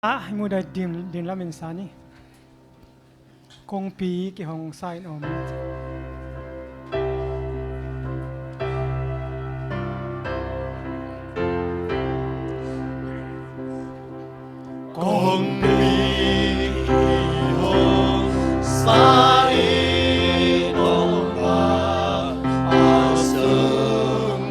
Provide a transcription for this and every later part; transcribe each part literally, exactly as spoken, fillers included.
Ah, hei mu dai din, din lamin sa ni. Kongpi kihong sa in om. Kongpi kihong sa in om a, a sung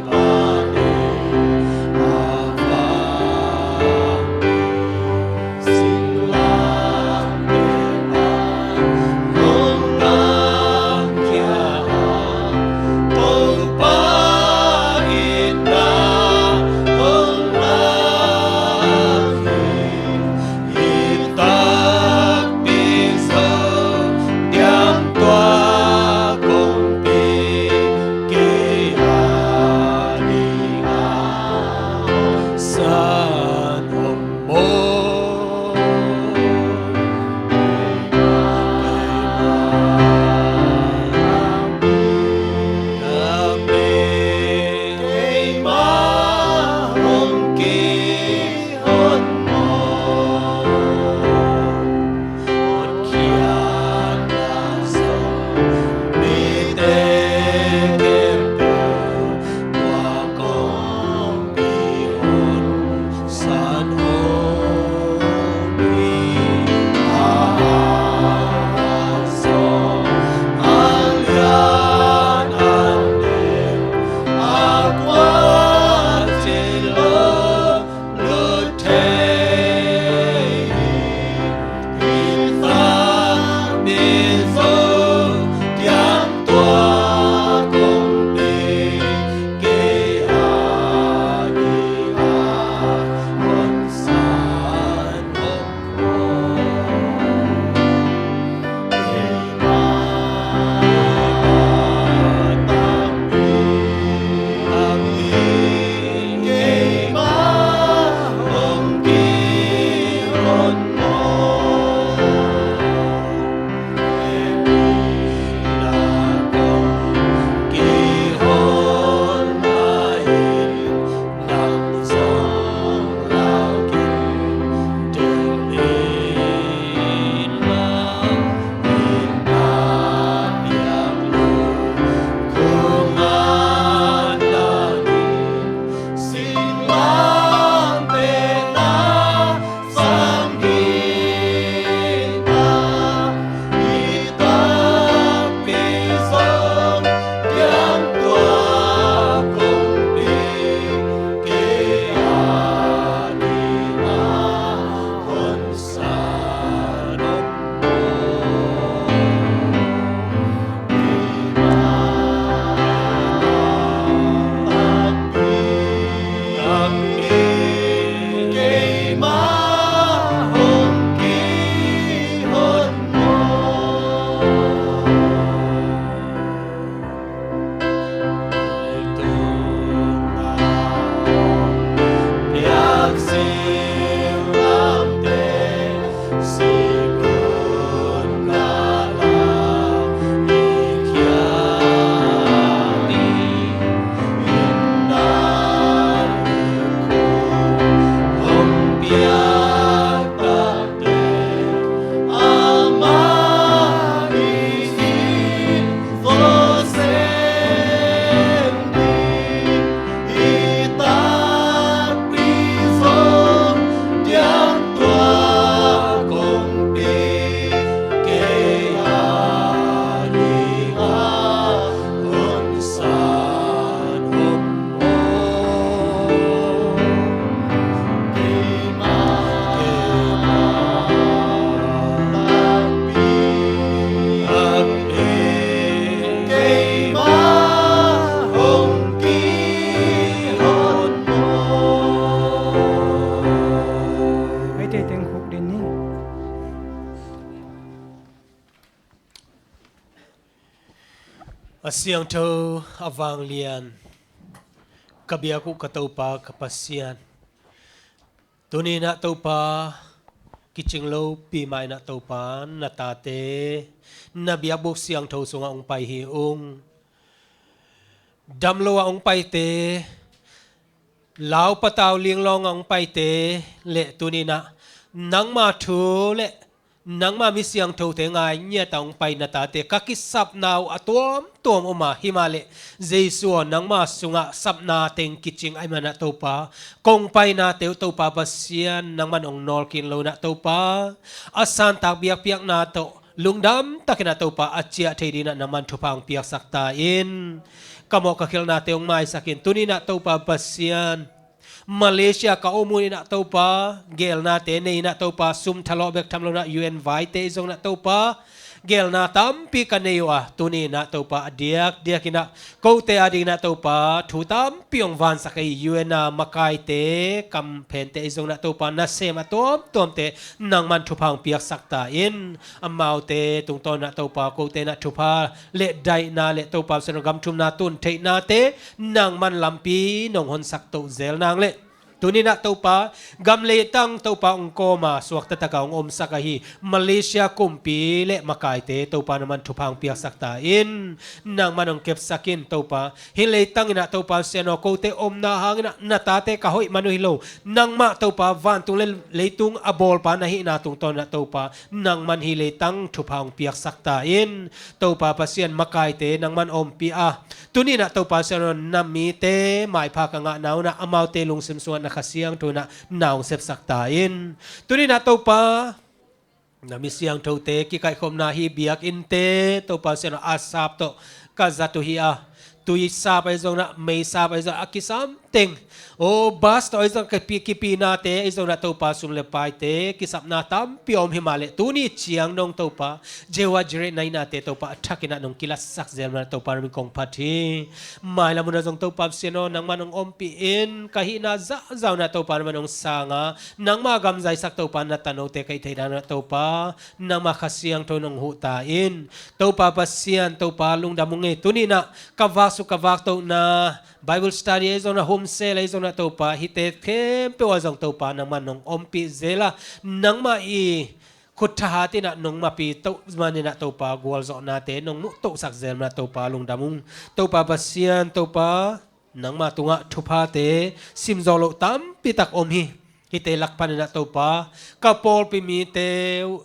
A siangtho, a vanglian, ka biak uh ka Topa, ka Pasian. Tuni-in ah Topa, kicing lopi mah in ah Topa, na tate na biakbuk siangtho sungah hong pai hi ung. Dam lo-ah hong paite, lau patau linglawng a hong paite, le tuni-in ah Nangma thu le nangma mi siangthote ngai ngiat a hong pai na tate ka kisapna uh a tuamtuam om a, himahleh Jesu aw, nangma sungah sapna teng kicing ahih manin ah Topa, kong painate uh Topa Pasian, nangman hong nawlkhin lo in ah Topa, a santak biakpiakna tawh lungdam takin ah Topa a ciah thei dingin ah nangman thupha hong piaksak ta in. Ka mawh ka khelhnate hong maisak in. Tuni in ah Topa Pasian, Malaysia ka om hun in ah Topa, geelnate nei in ah Topa, sum thalawh bek tham lo in ah U N vaite ahi zongin ah Topa, geelna tampi ka nei uh a, tuni in ah Topa, a diakdiakin ah kote adingin ah Topa, thu tampi hong vansak ahi U N a makaite, kamphente ahi zongin ah Topa, nasem a tuamtuamte nangman thupha hong piaksak ta in. Amaute tungtawn in ah Topa, kote in ah thupha le daihna le Topa Pasian aw, gam thumna tun theihnate nangman lampi nong honsak to zel nang le, tuni in ah Topa, gam leitang Topa hong kawm a, suakta tak a hong omsak ahi Malaysia kumpi le makaite Topa, nangman thupha hong piaksak ta in. Nangman hong kepsak in Topa. Hih leitang in ah Topa Pasian aw, kote omna hangin ah na tate ka hoih man uh hi lo, nangmah Topa, vantung le leitung a bawlpa na hihna tungtawn in ah Topa, nangman hih leitang thupha hong piaksak ta in. Topa Pasian, makaite nangman ompih a, tuni in ah Topa Pasian aw, na mite maipha ka ngahna un ah amaute lungsim sungah na Kha Siangtho in ah na hong sepsak ta in. Tuni in ah Topa, na mi siangthote kikaihkhopna hih biakinnte Topa Pasian aw, a sap tawh ka zat uh hi a, tui sap ahi zongin ah, mei sap ahi zongin ah, a kisam teng, aw, bus tawh ahi zongin ah, kipi, kipihnate ahi zongin ah Topa, sum le paite kisapna tampi a om, himahleh tuni ciang dong Topa, Jehovah Jireh na hihnate Topa, a thakin ah nong kilatsak zel manin ah Topa, na min kong phat hi. Mailam hun ah zong Topa Pasian aw, nangman hong ompih in, ka hihna zahzah un ah Topa, nangman hong sang a, nangma gam zaisak Topa, na tanote ka hih theih dan un ah Topa, nangma Kha Siangtho in hong huh ta in. Topa Pasian, Topa lungdam ung ei, tuni in ah ka vaksuk ka vaktohna Bible study ahi zongin ah, home cell ahi zongin ah Topa, hihte khempeuh ah zong Topa, nangman nong ompih zel a, nangmah i khut thahat in ah nong mapi to manin ah Topa, gualzawhnate nong muh tosak zel manin ah Topa, lungdam ung. Topa Pasian, Topa, nangma tungah thuphate simzawh loh tampi tak om hi. Hihte lak panin ah Topa, ka pawlpi mite uh,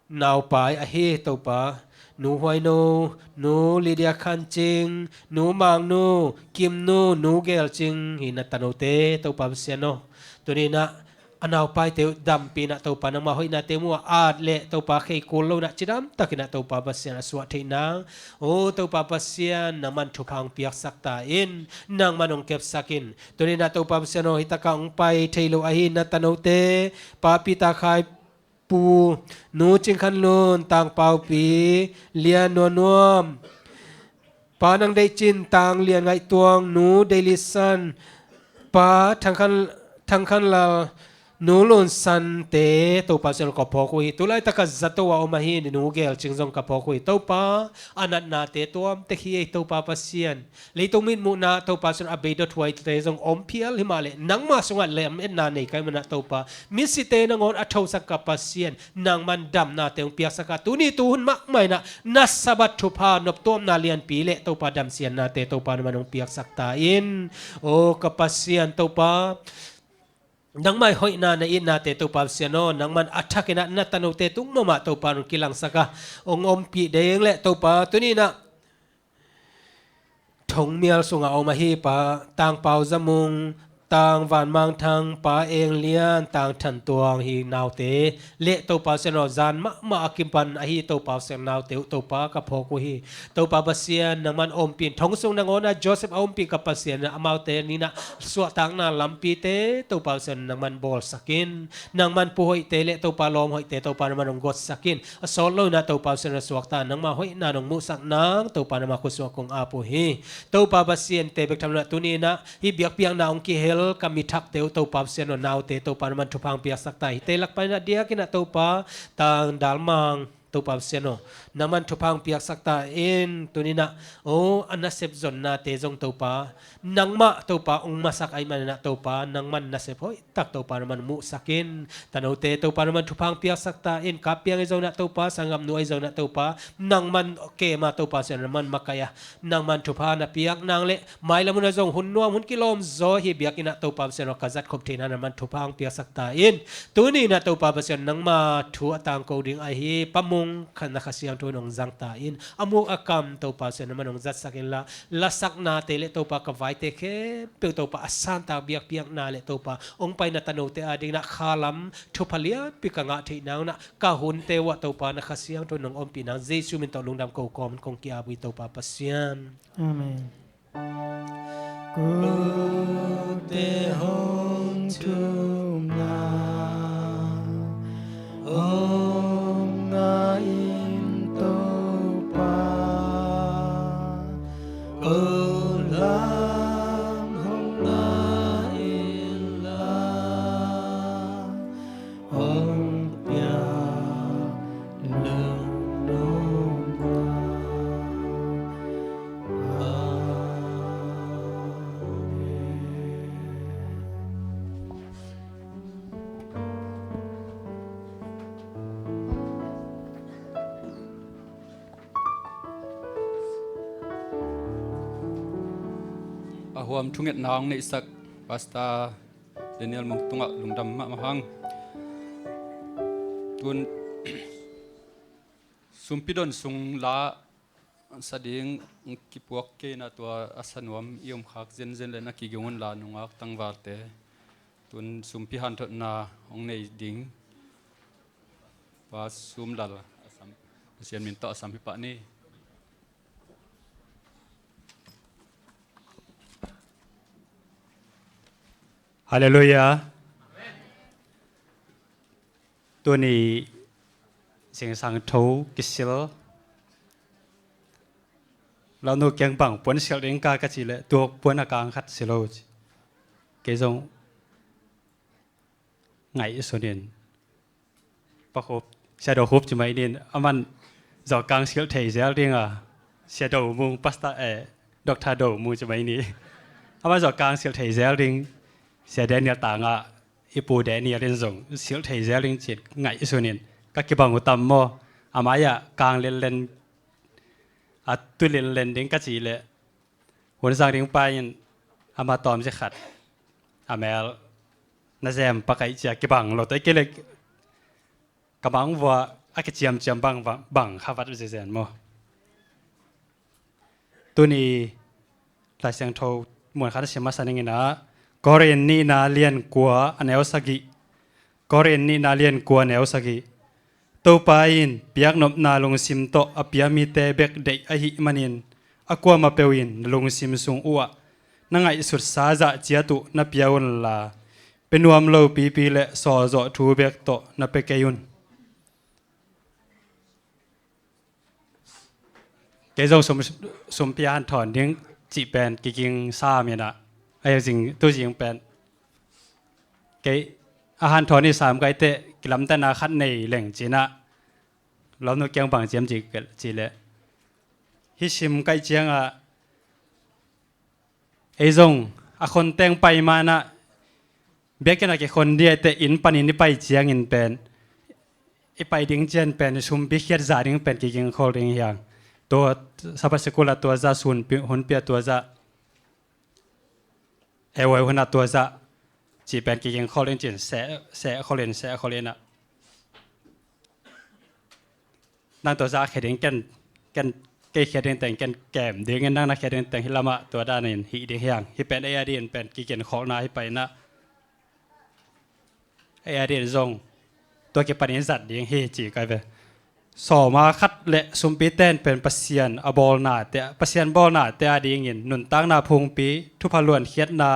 naupai ahi Topa, Nu Huaino, Nu Lydia Khan Cing, Nu Mang Nu, Kim Nu, Nu Gel Cing, hih na tanote Topa Pasian aw, tuni in ah a naupaite uh dampih in ah Topa, nangma hoihnate muh a, at le Topa, khei kul lo in ah cidam takin ah Topa Pasian, a suah theih nang, aw Topa Pasian, nangman thupha hong piaksak ta in. Nangman hong kepsak in. Tuni in ah Topa Pasian aw, hih tak ah hong pai thei lo ahi na tanote, Pa Peter Khai Pu, Nu Cing Khan Lun, Tang Pau Pi, Lian Nuan Nuam, Pa Nang Deih Cin, Tang Lian Ngaih Tuang, Nu Dei Li San, Pa Thang Khan, Thang Khan Lal, Nu Lun Sante Topa Pasian aw, ka phawk uh hi. Tu laitak ah zato a om ahi Nu Gel Cing zong ka phawk uh hi. Topa, a natnate tuam tek hi ei Topa Pasian. Leitung mitmuhna Topa Pasian aw, a beidot huaite zong om phial, himahleh nangma sungah lametna nei ka hih manin ah Topa, misite nangawn a thosak ka Pasian, nangman damnate hong piaksak a, tuni tuhun mahmah in ah na Sabbath thupha noptuamna lianpi le Topa, damsiatnate Topa, nangman hong piaksak ta in. Aw ka Pasian Topa, nangmah i hoihna, na itnate Topa Pasian aw, nangman a thakin ah na tanote tung mahmah Topa, hong kilangsak a, hong ompih ding le Topa, tuni in ah Thongmial sungah a om ahi Pa Tang Pau Za Mung, Tang Van Mang Thang, Pa Eng Lian, Tang Than Tuang, hih naute le Topa Pasian aw, zan mahmah a kipan ahi Topa Pasian, naute uh Topa ka phawk uh hi. Topa Pasian, nangman ompih in. Thong sung nangawn ah Joseph a ompih ka Pasian, amaute in ah suahtakna lampite Topa Pasian, nangman bawlsak in. Nangman pu hoihte le Topa lawm hoihte Topa, nangman hong gotsak in. A sawt lo in ah Topa Pasian aw, suakta, nangma hoihna nong muhsak nang Topa, nangma khut sungah kong ap uh hi. Topa Pasian, hihte bek tham lo in ah tuni in ah hih biakpiakna hong kihel ka mi thakte uh Topa Pasian aw, naute Topa, nangman thupha hong piaksak ta in. Hihte lak panin ah diakin ah Topa, Tang Dal Mang, Topa Pasian aw, nangman thupha hong piaksak ta in. Tuni-in ah, o, a nasep zonnate zong Topa, nangmah Topa hong masak ahih manin ah Topa, nangman nasep hoihtak Topa nangman muhsak in. Tanote Topa nangman thupha hong piaksak ta in. Kap piang ahi zongin ah Topa, sanggamnu ahi zongin ah Topa, nangman kem a Topa Pasian nangman makaih a, nangman thupha na piak nang leh mailam hun ah zong hun nuam hun kilawm zaw hi biakinn ah Topa Pasian aw, ka zat khop theihna nangman thupha hong piaksak ta in. Tuni-in ah Topa Pasian nangma thu a tangko ding ahi Pa Mung kha na Kha Siangtho in hong zang ta in. A muk a kam Topa Pasian nangman hong zatsak inla, lasaknate leh Topa ka vaite khempeuh Topa a santak biakpiakna leh Topa hong paina tanote adingin ah khalam thupha lianpi ka ngah theih nang un ah ka hunte uh ah Topa na Kha Siangtho in hong ompih nang Jesu min tawh lungdam ko kawmin kong ki-ap uh hi Topa Pasian. Amen. Kote hong thumna hong ngah in Topa, ko lam hong ngah inla, hong piak lungnuam. A huam thungetna hong neihsak Pastor Daniel Mung tungah lungdam mahmah hang. Tun sumpi don sung la sa ding kipuak kei in ah tua a sa nuam i om khak zenzen leh na kiging un la nungak tangvalte. Tun sumpi hanthotna hong nei ding Pa Sum Lal a sam, Pasian min tawh a sam hi pah ni. Halleluiah. Tuni zingsang tho kisil. Launu kiang bang puan silh ding ka, ka cih leh tua puan a kang khat si lo ci. Kei zong ngaihsun in Pa Khup, Sia Do Khup ci mai ni. Aman zawhkang silh thei zel ding a, Sia Do Mung, Pastor, eh, Doctor Do Mung ci mai ni. Aman zawhkang silh thei zel ding, Sia Daniel tangah i Pu Daniel in zong silh thei zel ding ci-in ngaihsun in ka kibang uh tam maw. A mai-ah kang lenlen, a tu lenlen ding ka cih leh hun zang ding pa in ama tawm zi khat a mel na zem pak aih cia kibang lo, tua i kei leh ka mang vua a kiciamciam bang, bang, bang kha vat zezen maw. Tuni Lai Siangtho muan khat na sim masa ning in ah, Korin nihna lian kua a neu sagih. Korin nihna lian kua neu sagih. Topa in biaknopna lungsim tawh a pia mite bek deih ahih manin a kuamah peuh in na lungsim sung uhah na ngaihsutsa zah ciat uh na pia unla, pia nuam lopipi le sawlzawh thu bek tawh na pia kei un. Kei zong sum, sumpi a hanthawn ding cih pen kiging sam in ah, a zing, tu zing pen kei a hanthawn i sam kaite kilamdanna khat nei leng ci-in ah, lawmnu kiang bang ciam cih, cih leh hih sim kaih ciangah ei zong a khonteng pai manah biakinn a kikhon ding ahih teh inn panin i pai ciangin pen, i pai ding ciang pen sumpi khiat zah ding pen kiging khol ding hi hang. Tua Sabbath sikul ah tua zah, sun pi, hunpi ah tua zah, ei huai hun ah tua zah cih pen kiging khol ding ci-in seh, seh khol in, seh khol in ah. Nang tua zah khia ding, ken, ken, kei khia ding teng ken kem ding in, nang na khia ding teng hih lamah tua danin hih ding hi hang. Hih pen ei a dingin pen kigen khawlna hi pai in ah, ei a dingin zong tua kipanin zat ding hi ci kai ve. Sawma khat le sumpite in pen Pasian a bawlnate, Pasian bawlnate a dingin nuntakna phungpi, thupha luankhiatna,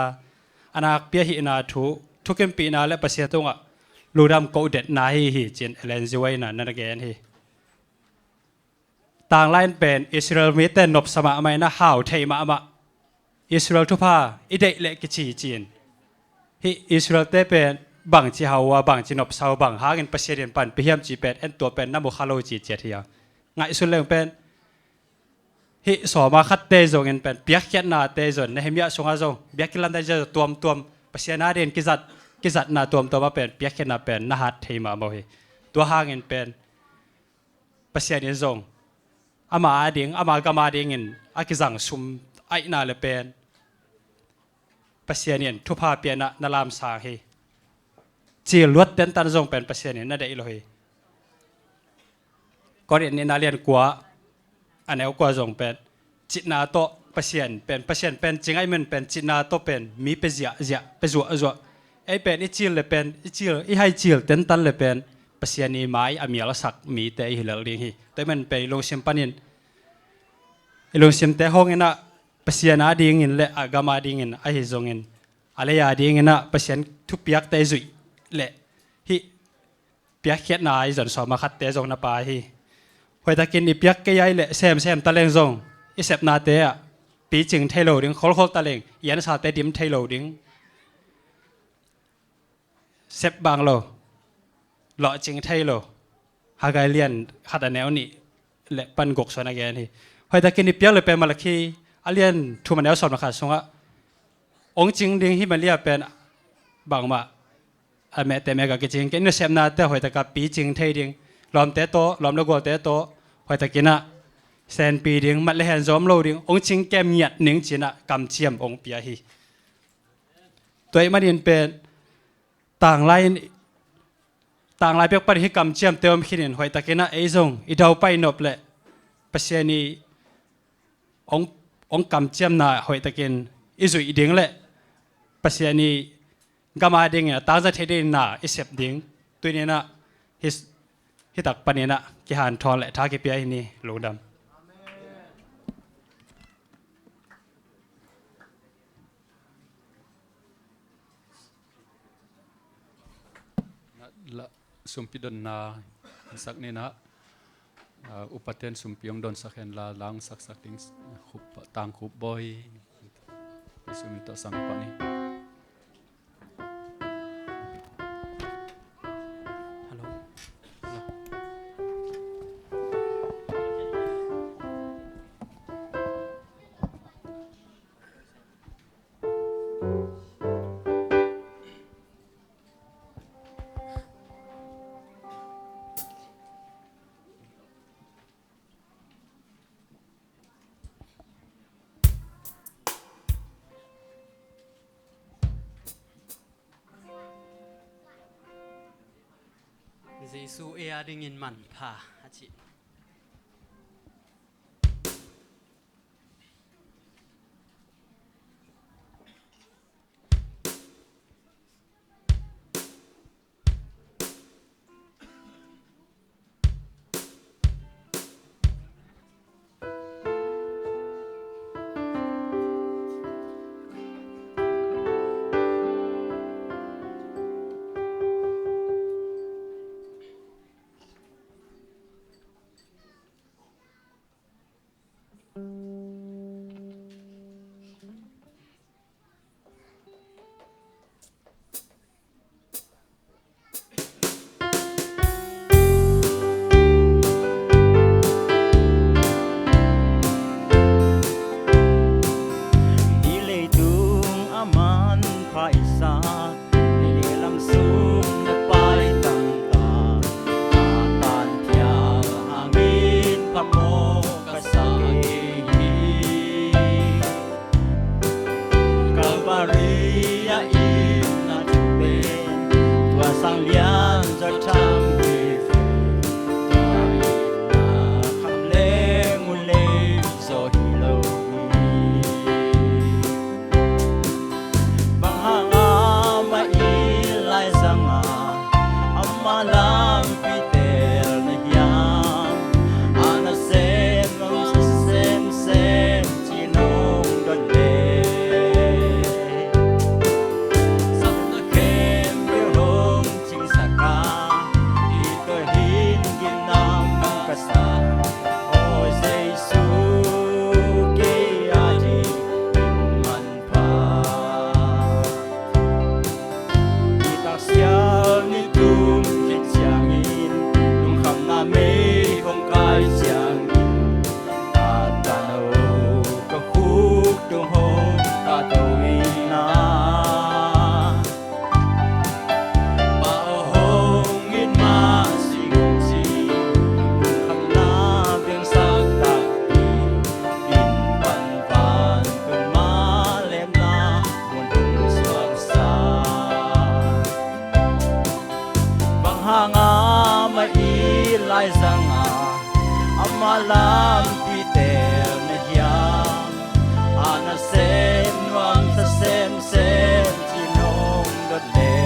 a nakpi ahihna thu, thukimpihna le Pasian tungah lungdam kohdetna hi hi ci-in Ellen G. White in ah na gen hi. Tanglai in pen Israel mite nopsa mahmah in ah, hau thei mahmah. Israel thupha i deih leh kici ci-in, hih Israel-te pen bangci hau a, bangci nopsa uh, bang hangin Pasian in pan pia hiam cih pen en, tua pen na mu kha lo ci ciat hi a. Ngaihsun leng pen hih sawma khatte zongin pen piakkhiatnate zong, Nehemiah sungah zong biakinn lamdang zong tuamtuam, Pasian adingin kizat, kizatna tuamtuam ah pen piakkhiatna pen na hat thei mahmah uh hi. Tua hangin pen Pasian in zong ama ading, ama gam adingin a kizang sum aihna le pen Pasian in thupha pianah na lamsang hi. Cil luat tentan zong pen Pasian in na deih lo hi. Korin nihna lian kua, a neu kua zong pen citna tawh Pasian pen, Pasian pen cing ahih man pen citna tawh pen mi pe ziahziah, pe zuahzuah. Ei pen i cil le pen, i cil, i hai cil tentan le pen Pasian i mai a mialsak mite i hi lel ding hi. Tua ahih man pen i lungsim panin, i lungsimte hong inah Pasian adingin le a gam adingin ahi zongin, a lei adinginah Pasian thupiakte i zuih le hih piakkhiatna i zon sawma khatte zong na pai hi. Hoihtakin i piak kei ai le semsem taleng zong i sepnate ah picing thei lo ding, kholkhol taleng i ansate dim thei lo ding. Sep bang lo, lawhcing thei lo. Haggai lian khat a neu nih le pan guk suan a gen hi. Hoihtakin i piak le pen Malakhi a lian thum a neu sawm le khat sungah ong cing ding hi. Malia pen bangmah a mehte meh ka kicing kei, na sepnate hoihtaka picing thei ding, lawmte tawh, lawm le gualte tawh hoihtakinah senpi ding, mat le hen zawm lo ding, ong cing kem ngiat ning cinah kamciam ong pia hi. Tua ahih manin pen tanglai in, tanglai pek pan hih kamciamte om khinin hoihtakinah ei zong i daupai nop le Pasian i ong, ong kamciamna hoihtakin i zuih ding le Pasian i gam adingin a tangza thei dingin na i sep ding. Tuninah hih, hih tak paninah kihanthawn le tha kipia hi ni. Lungdam. La, sumpi donna sak nina, ah, upaten sumpi ong donsak hen la, lang saksak ding, khup, tang khup boi. Sum to sang pa ni. Hello. Hello. Jesu ei a dingin manpha a cih. Hih leitung a manpha i sak, hih lam sung na pai tangtak, a tan thial hangin phamawh ka sa kei hi. Kalvari a itna thu pen tua sang lian zaw tham hi. Tua itna kham leng uh lei zaw hi lo hi. Bang hanga mah i laizanga ama lampi tel na hiam? A nasem nong sa semsem ci nong don le, sapna khempeuh hong cingsak a, Ni tum khit ciangin lungkhamna mei hong kai ciangin, a tano ka khuk tung hong ka to ina. Pa aw hong it mah sing ci, lungkhamna vengsak takpi, inn pan vantung mah lemna mun hong suaksak. Bang hanga mah i laizanga ama lampi tel na hiam? A nasem nuam sa semsem ci nong dot le,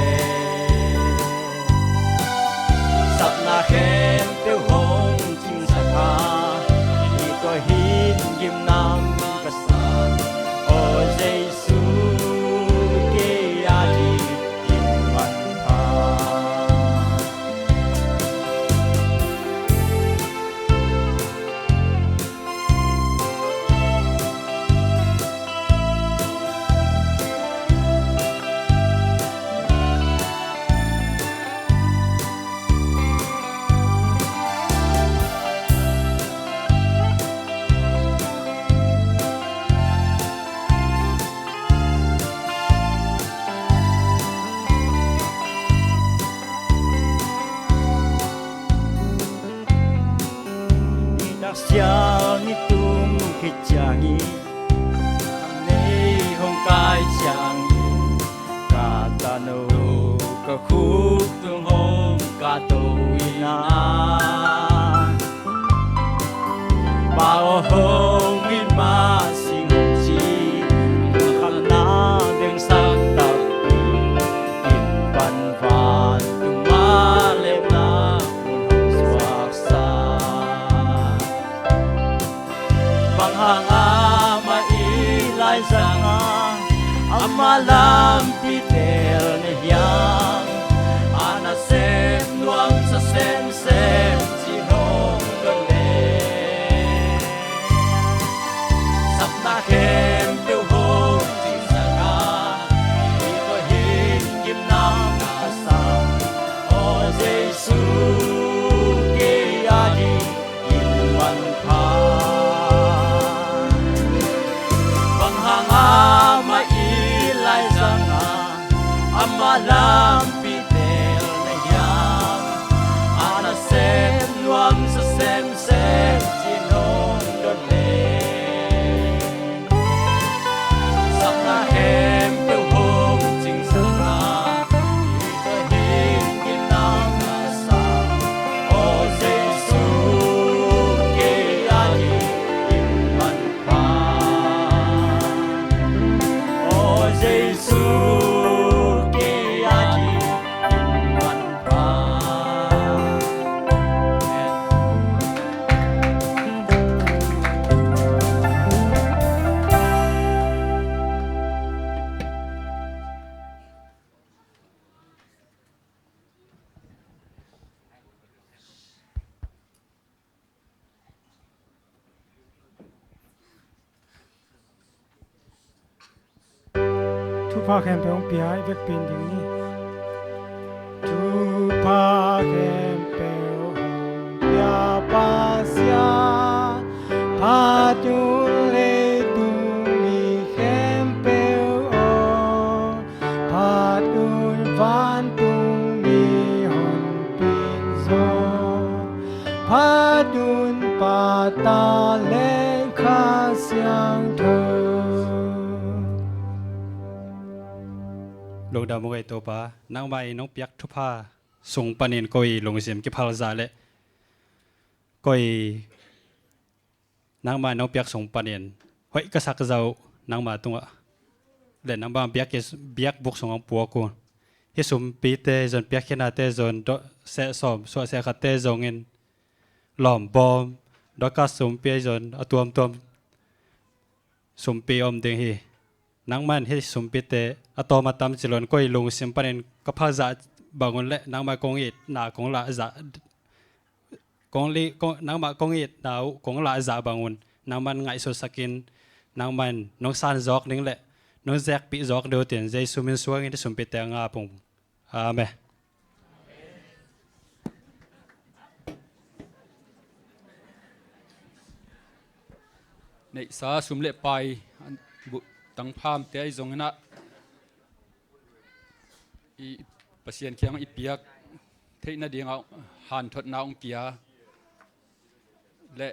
sapna khempeuh hong cingsak a, i tua hin gimnam ka sa. Aw Jesu, kei a ding in manpha. Ni taksial ni tung khit ciangin, nei hong kai ciangin, ka tano ka khuk tung hong ka to ina. Pa aw hong it mah sing ci, lungkhamna vengsak takpi, inn pan vantung mah lemna mun hong suaksak. Bang hanga mah i laizanga ama lampi tel na hiam? A nasem nuam sa semsem ci nong dot le, sapna khempeuh hong cingsak a, i tua hin gimnam ka sa. Aw Jesu, kei a ding in manpha. Bang hanga mah i laizanga ama lampi tel na hiam? A nasem nuam sa semsem ci nong dot le, sapna khempeuh hong cingsak a, i tua hin gimnam ka sa. Aw Jesu, kei a ding in manpha. Aw Jesu, kei a ding in manpha. Thupha khempeuh hong pia i vekpi in ding ni. Thupha khempeuh hong pia Pasian, phat un leitung mi khempeuh aw, phat un vantung mi honpin zaw, phat un Pa, Ta leh Kha Siangtho. Lungdam ung ei Topa, nangmah in nong piak thupha sung panin koi lungsim kiphal zah leh koi nangmah nong piak sung panin hoih ka sak zah uh nangmah tungah le nangmah biak, biakbuk sungah puak uh. Hih sumpite zong, piakkhiatnate zong, dawh seh sawm suah seh khatte zongin lawm bawm, Dorcas sumpi zong a tuamtuam sumpi om ding hi. Nangmah in hih sumpite a tawm a tam ci lo-in koi lungsim panin ka phal zah bangun le nangmah kong itna kong lah zah, kong li, kong, nangmah kong itna uh kong lah zah bangun nangmah in ngaihsutsakin, nangmah in nong san zawk ding le nong zekpih zawk ding uh tin Jesu min suangin hih sumpite a ngap ung. Amen. neihsa sum le pai, an buh tangphamte ahi zongin ah, i Pasian kiang i piak theih nadingah hanthotna hong pia le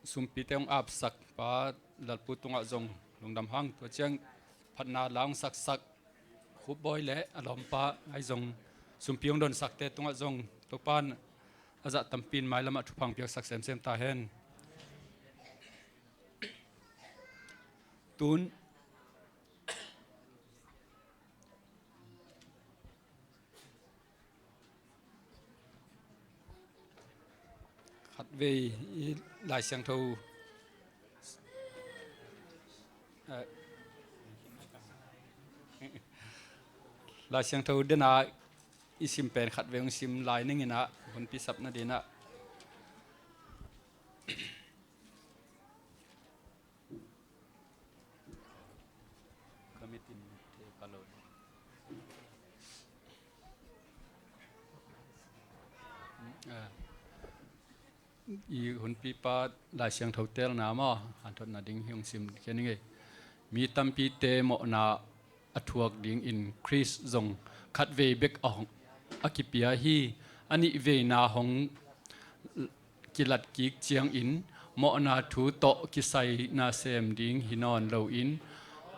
sumpite hong apsak pa Lalpu tungah zong lungdam hang. Tua ciang phatna la hong saksak Khupbawi le a lawmpa ahi zong sumpi hong donsakte tungah zong Topan a zah tampi in mailamah thupha hong piaksak semsem ta hen. Tun khatvei i Lai Siangtho, eh, Lai Siangtho dena i sim pen khatvei hong sim lai ning in ah, hunpi sap nadingin ah. I hunpipa Lai Siangtho telna maw, hanthotna ding hi hong sim khia ning ei. Mi tampite mawhna a thuak dingin Khrist zong khatvei bek a hong, a kipia hi. A nihveina hong kilat kik ciangin mawhna thu tawh kisai nasem ding hi nawn loin,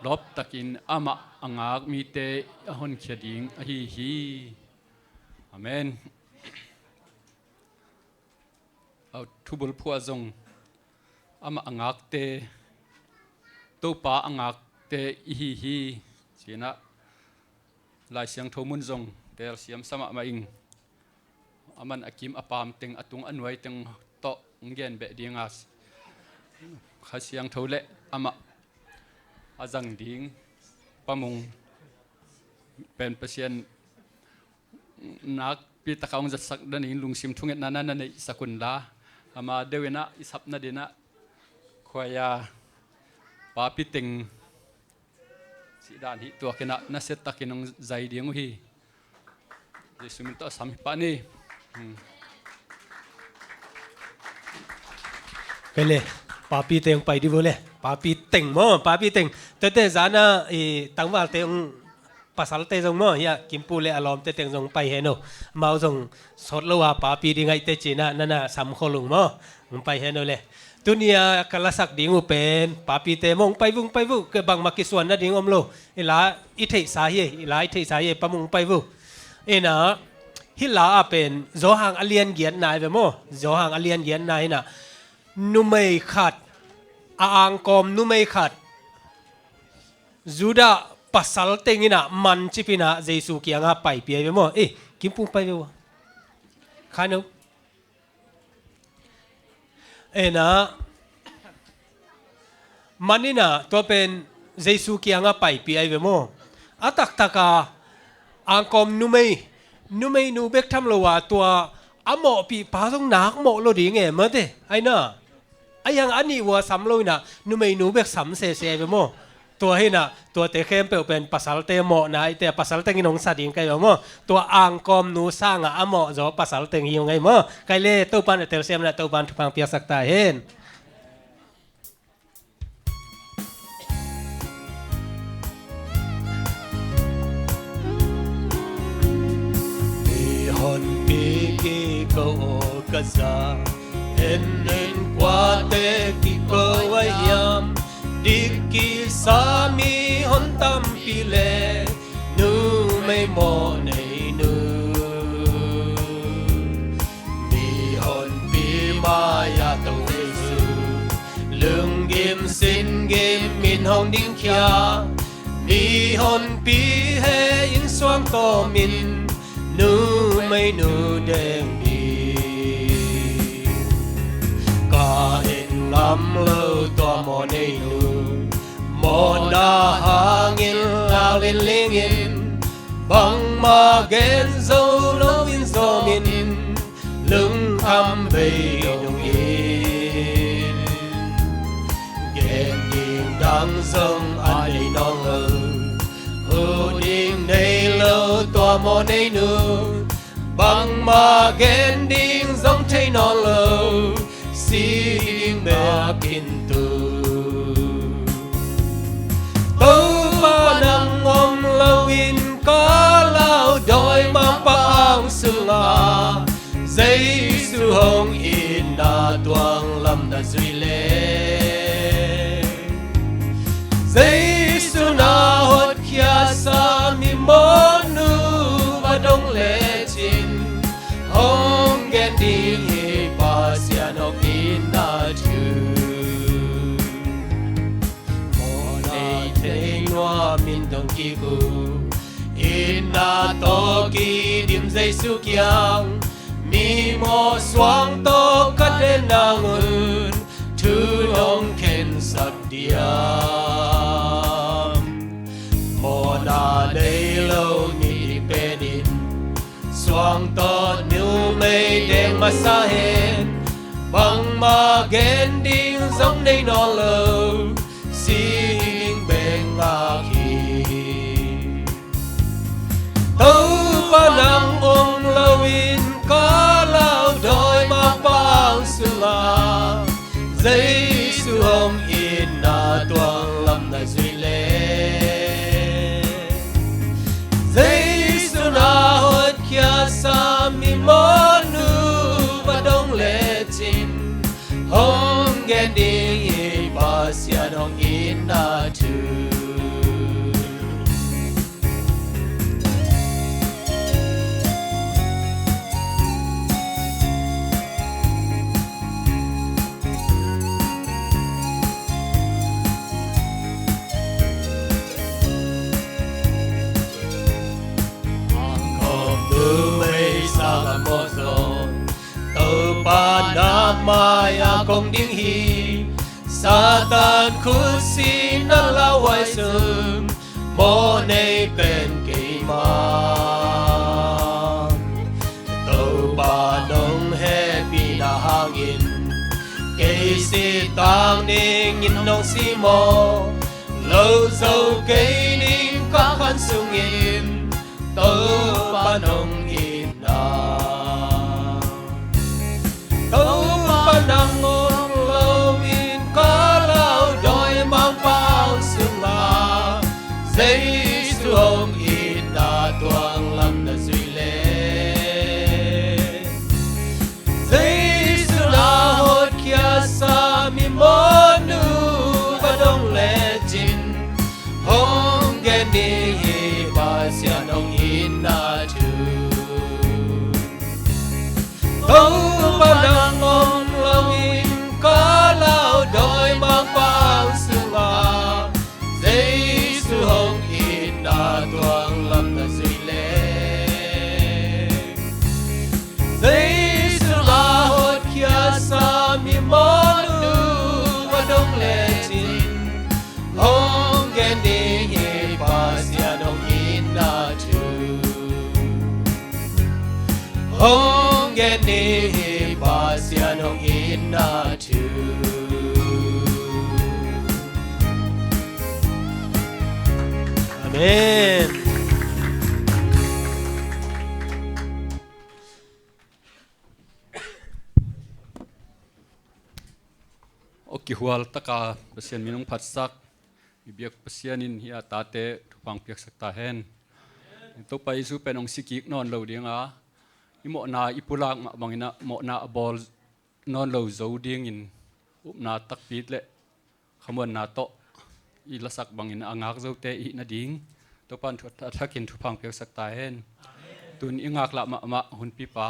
lawptakin amah a ngak mite a honkhia ding ahi hi. Amen. A thubulphuh ah zong amah a ngakte, Topa a ngakte i hi hi, ci-in ah Lai Siangtho mun zong telsiam sa mahmah ing. A man a kim a paam teng, a tung a nuai teng tawh hong gen beh ding a, Kha Siangtho le amah a zang ding Pa Mung pen Pasian nakpi taka hong zatsak nadingin lungsim thungetna na na neihsak unla, ama deuh in ah i sap nadingin ah, khuaia papi teng sihdan hih tuakin ah nasiatakin hong zai ding uh hi. Jesu min tawh a sam hi pah ni. Hmm. Kei le, papi teng pai di vo le. Papi teng maw, papi teng. Tete zana i tangvalte hong, pasalte zong maw, hiah Kimpu le a lawmte teng zong pai hen o. Amau zong sawt lo a papi ding aih teh ci-in ah nana sam khol ung maw. Hong pai hen o le. Tuni-a ka lasak ding uh pen papite maw, hong pai vung, pai vung, kei bangmah kisuan nading om lo. I la i theihsa hi, i la i theihsa hi, Pa Mung hong pai vung. Inah hih la ah pen Johan a lian giatna hi ve maw. Johan a lian giatna hi inah numei khat, a angkawm numei khat, Judah pasal teng inah mancip inah Jesu kiangah paipih ahi ve maw. Eh, Kimpu pai ve ua. Khan o. Ena, man inah tua pen Jesu kiangah paipih ahi ve maw. A taktaka angkawm numei, numeinu bek tham lo a tua a mawhpihpa zong nak mawh lo ding e mate. Aina, a hiang a nih ua sam lo inah numeinu bek sam sese ahi ve maw. Tua hi inah, tuate khempeuh pen pasalte mawhna ahi teh, pasal teng in hong sa ding ka hi ve maw. Tua angkawmnu sangah a mawh zaw pasal teng hi ung ahi maw. Kei le Topan a telsiam inah Topan thupha hong piaksak ta hen. Mi honpi kiko aw ka za, en en kuate kiko a hiam, dik kisa mi hon tampi le numei mawh nei nu. Mi honpi mai-ah To Jesu, lunggim singgim min hong dingkhia, mi honpi he in suang tawmin numeinu deng ding. Ka en ngam lo tua mawh neinu, mawhna hangin lau linglingin, bangmah gen zo loin zawmin, lungkham bei dongin. Gen ding dang zong a nei nawn lo, huh ding nei lo tua mawh neinu, bangmah gen ding zong thei nawn lo, si ding bek in tu. sungah Jesu hong itna tuang lam na zuih leh, Jesu na hotkhiatsa mi mawhnu va dong lecin, hong gen ding hi Pasian hong itna thu. Mawhnei thei nuam in dong kik uh, itna tawh kidim Jesu kiang, mi mawh suang tawh ka den nang un, thu nong khensak diam. Mawhna nei lo mi pen in, suang tawh numei deng masa hen, bangmah gen ding zong nei nawn lo, si ding bek ngak hi. Topa nang om loin ka lau dawimangpa ang sungah Jesu hong itna tuang lam na zuih leh, Jesu na hotkhiatsa mi mawhnu va dong lecin, hong gen ding hi Pasian hong itna thu. Angkawm numei sangah mawh zaw, Topa na mai-ah kong ding hi. Satan khut sihna lauhuai sung, mawhnei pen keima. Topa nong hehpihna hangin, kei sih tang dingin nong si maw? Lo zo kei ning ka khan sungin, Topa nong itna. Topa nang om loin ka lau dawimangpa ang sungah Jesu hong itna tuang lam na zuih leh, Jesu na hotkhiatsa mi mawhnu va dong lecin, hong gen ding hi Pasian hong itna thu. Topa nang om loin ka lau dawimangpa ang sungah Jesu hong itna tuang lam na zuih leh, Jesu na hotkhiatsa mi mawhnu va dong lecin, hong gen ding hi Pasian hong itna thu. Hong gen ding hi Pasian hong itna thu. Amen. Aw kihual taka Pasian min hong phatsak i biak Pasian in hih a tate thupha piaksak ta hen. Topa Jesu pen hong si kik nawn lo ding a, i mawhna i pulak mah bangin ah mawhna a bawl nawn lo zo dingin upna takpi le khamuanna tawh i lasak bangin a ngak zote i hih nading Topa in thu-, a thakin thupha piaksak ta hen. Tun i ngaklah mahmah hunpipa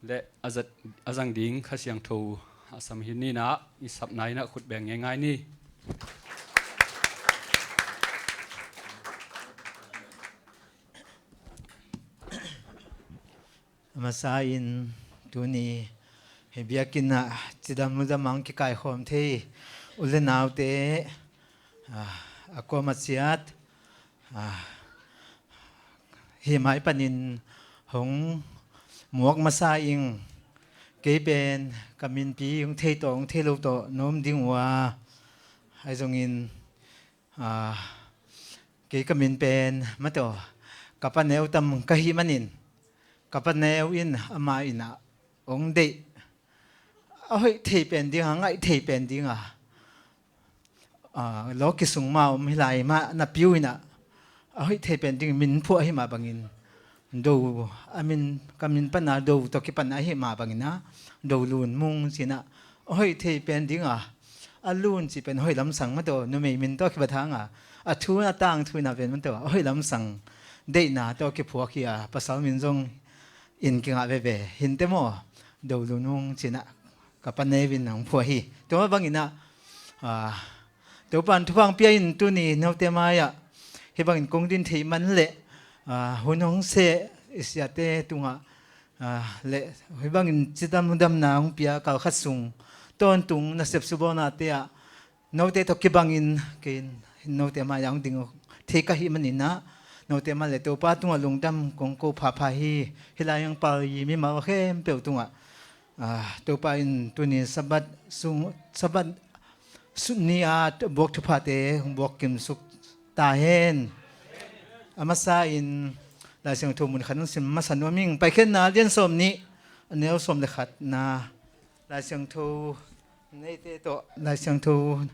le a zat, a zang ding Kha Siangtho a sam hi ni in ah, i sapna in ah khut beng ngeingai ni. A masa in tuni hih biakinn ah cidam ludam ah kikaikhawm thei u le naute, ah, a kuamah ciat, ah, hih mai panin hong muak masa ing. Kei pen ka minpi hong thei tawh hong thei lo tawh na om ding uh a, ahi zongin, ah, kei ka min pen Mataw, ka pa neu tam ka hih manin, ka pa neu in amah in ah hong deih, a hoih thei pen ding a, ngaih thei pen ding a, ah, lawki sung mah om hi lai mah napi uh in ah, a hoih thei pen ding min phuah hi mah bangin Do a min, ka min pana Do tawh kipan ahih mah bangin ah, Do Lun Mung ci-in ah, a hoih thei pen ding a, a Lun cih pen hoih lamsang mah tawh, numei min tawh kibat hang a, a thu a tangthu in ah pen mah tawh, a hoih lamsang deihna tawh kiphuak hi a, pasal min zong in kingah veve hi inteh maw, Do Lun Mung ci-in ah, ka pa Neu in hong phuak hi. Tua mah bangin ah, ah, Topa'n thupha hong pia in tuni note mai-ah hih bangin kong din theih man leh, ah, hun hong seh i siate tungah, ah, leh hih bangin cidam damna hong pia kal khat sung tawntung nasep subawlnate ah note tawh kibangin kei in note mai-ah hong ding thei ka hih manin ah, note mah leh Topa tungah lungdam kong ko phapha hi. Hih lai hong pal i mimal khempeuh tungah, ah, Topa in tuni Sabbath sung, Sabbath su-, ni-a buak thuphate hong buak kimsuk ta hen. A masa in Lai Siangtho mun khat hong sim masa nuam ing. Paikhiatna lian sawm nih, a neu sawm le khatna. Lai Siangtho neite tawh, Lai Siangtho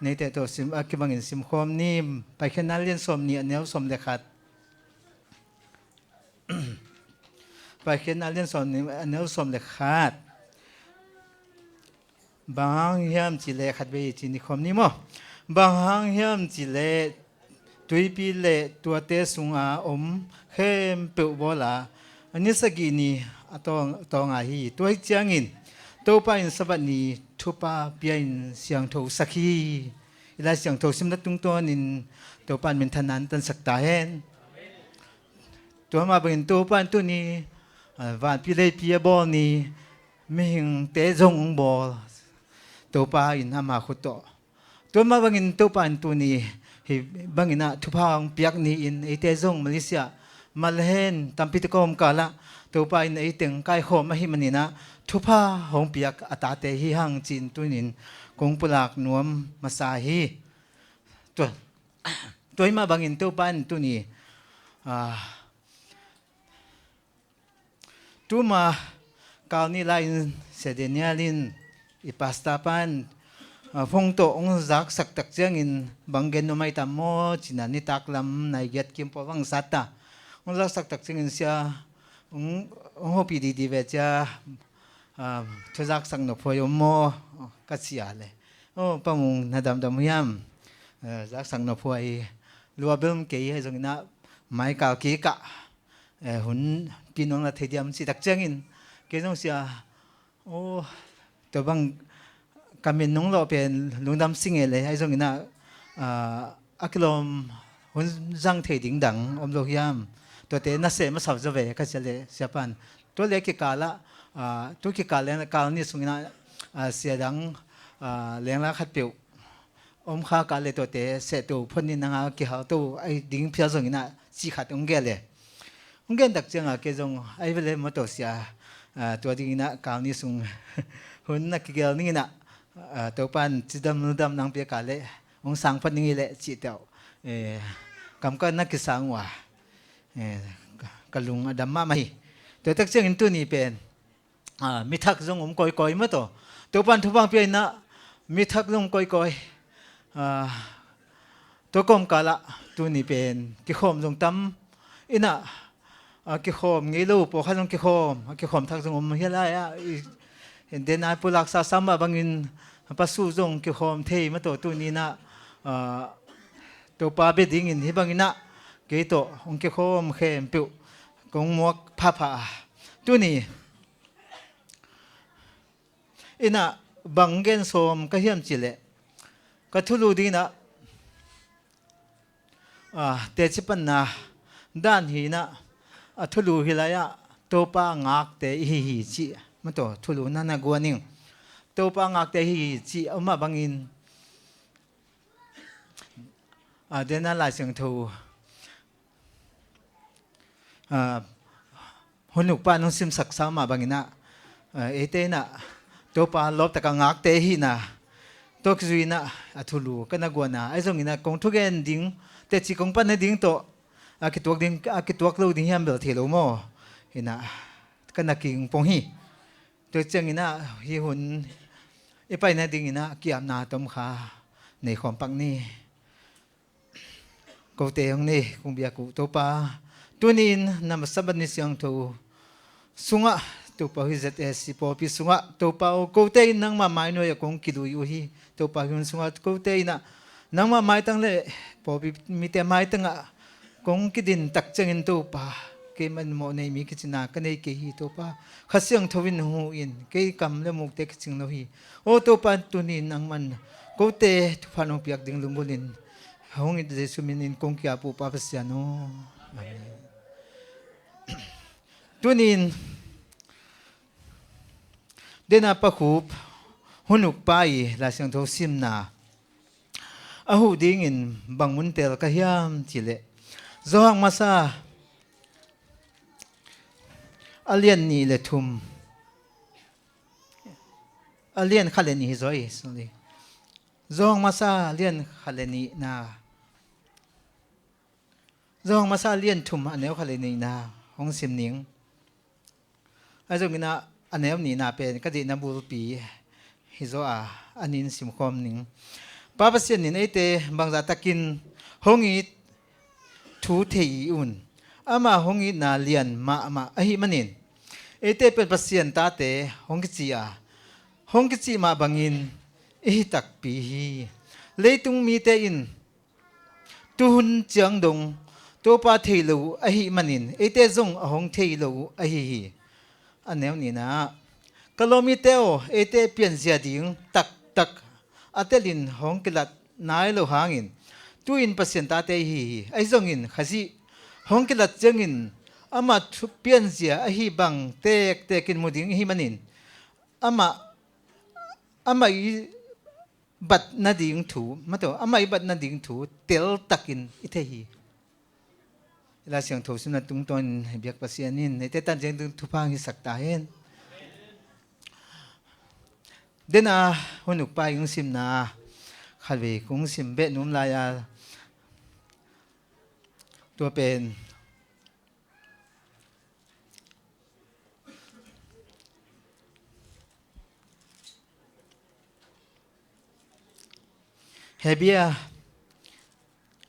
neite tawh sim, a kibangin simkhawm ni. Paikhiatna lian sawm nih, a neu sawm le khat. Paikhiatna lian sawm nih, a neu sawm le khat. Bang hang hiam cih leh, khat vei ci ni khawm ni maw. Bang hang hiam cih leh, tuipi le tuate sunga om khempeuh bawl a, a ni sagih ni a tawng, tawng a hi. Tua hi ciangin Topa in Sabbath ni thupha pia in siangthosak hi. I Lai Siangtho simna tungtawnin Topa in minthanna hong tansak ta hen. Tua mah bangin Topa in tuni, ah, vanpi leipi a bawl ni, mihingte zong hong bawl, Topa in ama khut tawh. Tua mah bangin Topa in tuni hih bangin ah thupha hong piak ni-in eite zong Malaysia malhen tampi te kawmkal ah Topa in ei teng kaikhawm ahih manin ah thupha hong piak a tate hi hang ci-in tuni-in kong pulak nuam masa hi. Tua, tua hi mah bangin Topa in tuni, ah, tuma kal nih lai-in Sia Daniel in i pastor pa in, ah, phone tawh hong zaksak tak ciangin bang gen nuam hiam maw ci-in ah nitak lam nai giat kim pawl bang sat ta. Hong zaksak tak ciangin sia hong, hong hopih didi ve cia, ah, thu zaksak nop huai om maw ka ci a leh. Oh, Pa Mung na damdam hiam? Ah, zaksak nop huai lua bel kei hi zongin ah mai kal kik ah, eh, hun pi nuam la thei diam ci tak ciangin kei zong sia, oh, tua bang ka min nung lawh pen lungdam sing e le, ahi zongin ah, ah, a kilawm hun zang thei ding dang om lo hiam? Tuate na seh masa zaw ve ka ci a leh sia pan. Tua leh kikal ah, ah, tu kikal leh kal nih sungin ah, ah, sia dang, ah, lengla khat peuh om kha ka leh tuate seh to phot ni nang a kihal to ahi ding phial zongin ah cih khat hong gen le. Hong gen tak ciangin kei zong ahi ve le maw sia, ah, tua dingin ah kal nih sung hun na kigel ning in ah, ah, Topa in cidam damna hong piak a leh hong sang phot ning hi leh cih teh, eh, kam ka na kisang uh a, eh, ka, ka lung a dam mahmah hi. Tua tak ciangin tuni pen, ah, mi thak zong om kawikawi maw taw. Topa in thupha hong pia in ah mi thak zong om kawikawi. Ah, tua kawmkal ah tuni pen kikhawm zong tam in ah, ah, kikhawm ngei lo pawlkhat zong kikhawm, ah, kikhawm thak zong om hi lai ah, i, den ai pulak sa sam mah bangin pasu zong kikhawm thei maw taw tuni in ah, ah, Topa bia dingin hih bangin ah kei tawh hong kikhawm khempeuh kong muak phapha a. Tuni in ah bang gen sawm ka hiam cih leh, ka thulu dingin ah, ah, teci panna dan hi in ah, a thulu hi lai ah Topa ngakte i hi hi cih maw taw thulu na na guan ing. Topa ngakte i hi hi cih a om mah bangin, ah, den a Lai Siangtho, ah, hun ukpa nong simsak sa mah bangin ah, ah, eite in ah Topa lawp tak a ngakte hi in ah, tua kizui in ah a thulu ka na guan a, ahi zongin ah kong thugen ding, teci kong panna ding tawh a kituak ding, a kituak lo ding hiam bel thei lo maw? Hi in ah ka na kingpong hi. Tua ciangin ah hih hun i paina dingin ah ki-apna tom kha nei khawm pak ni. Kote hong nei kong biak uh Topa, Tuni-in na Sabbath ni siangtho sungah Topa, hih Z S C pawlpi sungah Topa aw, kote in nangmah mainuai-ah kong kilui uh hi. Topa, hih hun sungah kote in ah nangmah maitang le pawlpi mite maitangah kong kidin tak ciangin Topa, keimah in mawh nei mi kicina ka nei kei hi. Topa, Kha Siangtho in hong huh in, kei kam le mukte kicing lo hi. Aw Topa, tuni-in nangman kote thupha nong piak ding lunggulhin hong it Jesu min in kong ki-ap uh Pa Pasian aw. Amen. Tuni-in Dena Pa Khup, hun ukpa i Lai Siangtho simna a huh dingin bang mun tel ka hiam cih leh, Johan Masa a lian nih le thum, a lian khat le nih hi zaw e, sorry. Johan Masa a lian khat le nihna, Johan Masa a lian thum a neu khat le nihna hong sim ning. Ahi zongin ah a neu nihna pen ka deihna bulpi hi zaw a, a nih in simkhawm ning. Pa Pasian in eite bangzah takin hong it thu thei i un, amah hong itna lian mahmah ahih manin eite pen Pasian tate hong kici a, hong kici mah bangin i hi takpi hi. Leitung mite in tuhun ciang dong Topa thei lo uh ahih manin eite zong a hong thei lo uh ahi hi. A neu nihna ah, ka lawmmite aw, eite pianzia ding taktak a telin hong kilat nai lo hangin tu-in Pasian tate i hi hi. Ahi zongin Khazih hong kilat ciangin amah thu pianzia ahi bang tektekin mu ding i hih manin amah, amah i bat nading thu, mato, amah i bat nading thu teltakin i thei hi. Lai Siangtho simna tungtawnin biak Pasian in eite tan ciang ding thupha hong hisak ta hen. Dena hun ukpa i hong simna khatvei kong sim beh nuam lai a, tua pen Hebru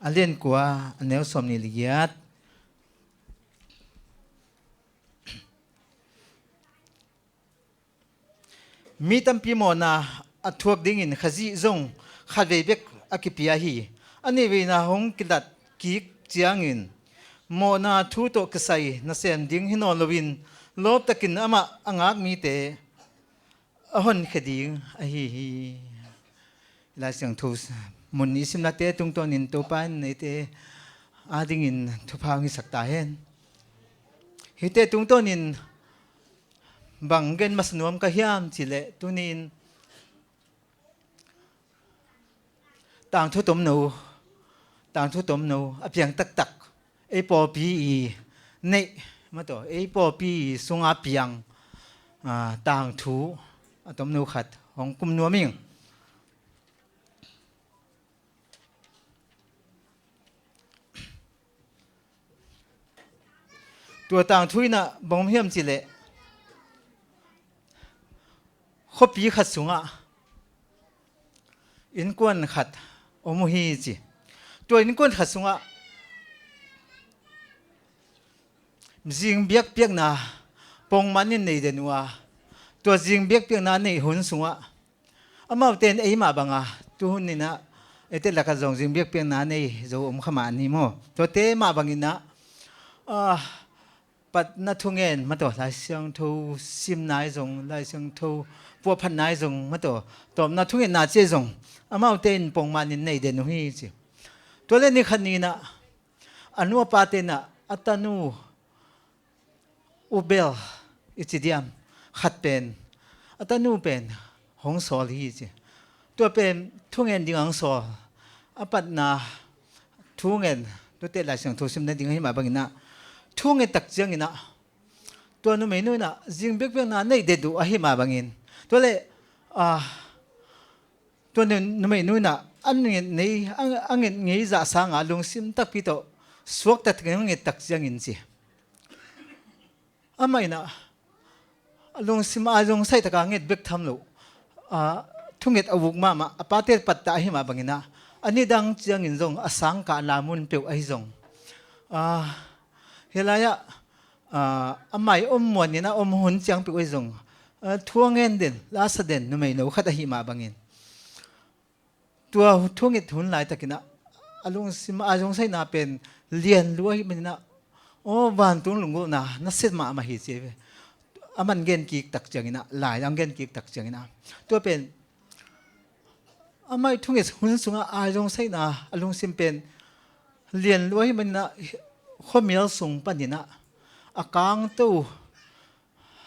a lian kua a neu sawmnih le giat. Mi tampi mawhna a thuak dingin Khazih zong khatvei bek a kipia hi. A nihveina hong kilat kik ciangin mawhna thu tawh kisai nasem ding hi nawn loin lawptakin amah a ngak mite a honkhia ding ahi hi. Lai Siangtho mun i simnate tungtawnin Topa in eite adingin thupha hong hisak ta hen. Hihte tungtawnin bang gen masa nuam ka hiam cih leh, tuni-in tangthu tomno, tangthu tomno a piang taktak, ei pawlpi i neih, maw taw, ei pawlpi i sunga piang, ah, tangthu a tomno khat hong kum nuam ing. Tua tangthu in ah bang om hiam cih leh, khuapi khat sungah innkuan khat om uh hi ci. Tua innkuan khat sungah zing biakpiakna pongman in nei den uh a, tua zing biakpiakna neih hun sungah amaute in ei mah banga, tuhun in ah eite lakah zong zing biakpiakna nei zo om kha mah ni maw. Tuate mah bangin ah, ah, patna thungen, maw taw, Lai Siangtho simna i zong, Lai Siangtho puahphatna i zong, maw taw, tawpna thungetna ci i zong, amaute in pongman in nei den uh hi ci. Tua leh ni khat ni in ah a nu a pate in ah a tanu u bel i ci diam khat pen, a tanu pen hong sawl hi ci. Tua pen thungen ding hong sawl, a patna thungen, tuate Lai Siangtho simna ding ahih mah bangin ah thungen tak ciangin ah tua numeinu in ah zing biakpiakna neih den uh ahih mah bangin, tua leh, ah, tua nu-, numeinu in ah a nget ngei, a, a nget ngei zah sanga lungsim takpi tawh suakta takin a nget tak ciangin ci, amah in ah a lungsim a zong saitaka nget bek tham lo, ah, thunget a uk mahmah, a pate pattah ahih mah bangin ah a nidang ciangin zong a sangkahna mun peuh ahi zong, ah, Hi lai-ah, ah, a mai om muanin a om hun ciangpeuh ahi zong, ah, thu a ngen den, la sa den, numei no khat ahi mah bangin. Tua thunget hun laitakin ah, a lungsim a zong saina pen lian lua ahi manin ah, aw, vantung lunggulhna nasia mahmah hi ci ve. A man gen kik tak ciangin ah, lai ang gen kik tak ciangin ah. Tua pen, amah i thunget hun sungah a zong saina a lungsim pen lian lua ahi manin ah, khuamial sung panin ah, a kangto,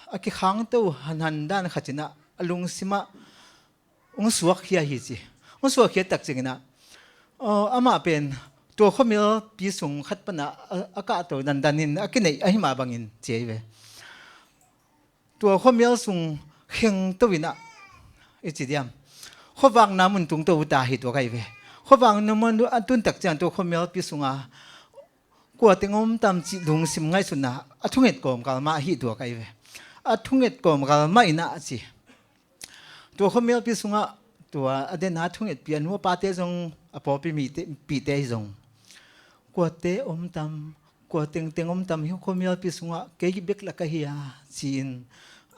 a kikhangto hanhan dan khat in ah, a lungsim ah hong suakkhia hi ci. Hong suakkhia tak ciangin ah, aw, amah pen tua khuamialpi sung khat pan ah, a, a kahto dandan in a kineih ahi mah bangin ci ahi ve. Tua khuamial sung khengto in ah, i ci diam, khuavakna mun tungto uh ta hi tua ka hi ve. Khuavakna mun a tun tak ciang tua khuamialpi sungah kua teng om tam cih lungsim ngaihsutna a thunget kawmkal mah hi tua ka hi ve. A thunget kawmkal mah in ah ci. Tua khuamialpi sungah tua a dena thungetpi a nu a pate zong, a pawlpi mite, pite hi zong, kuate om tam, kua tengteng om tam hi khuamialpi sungah, kei bek la ka hi a, ci-in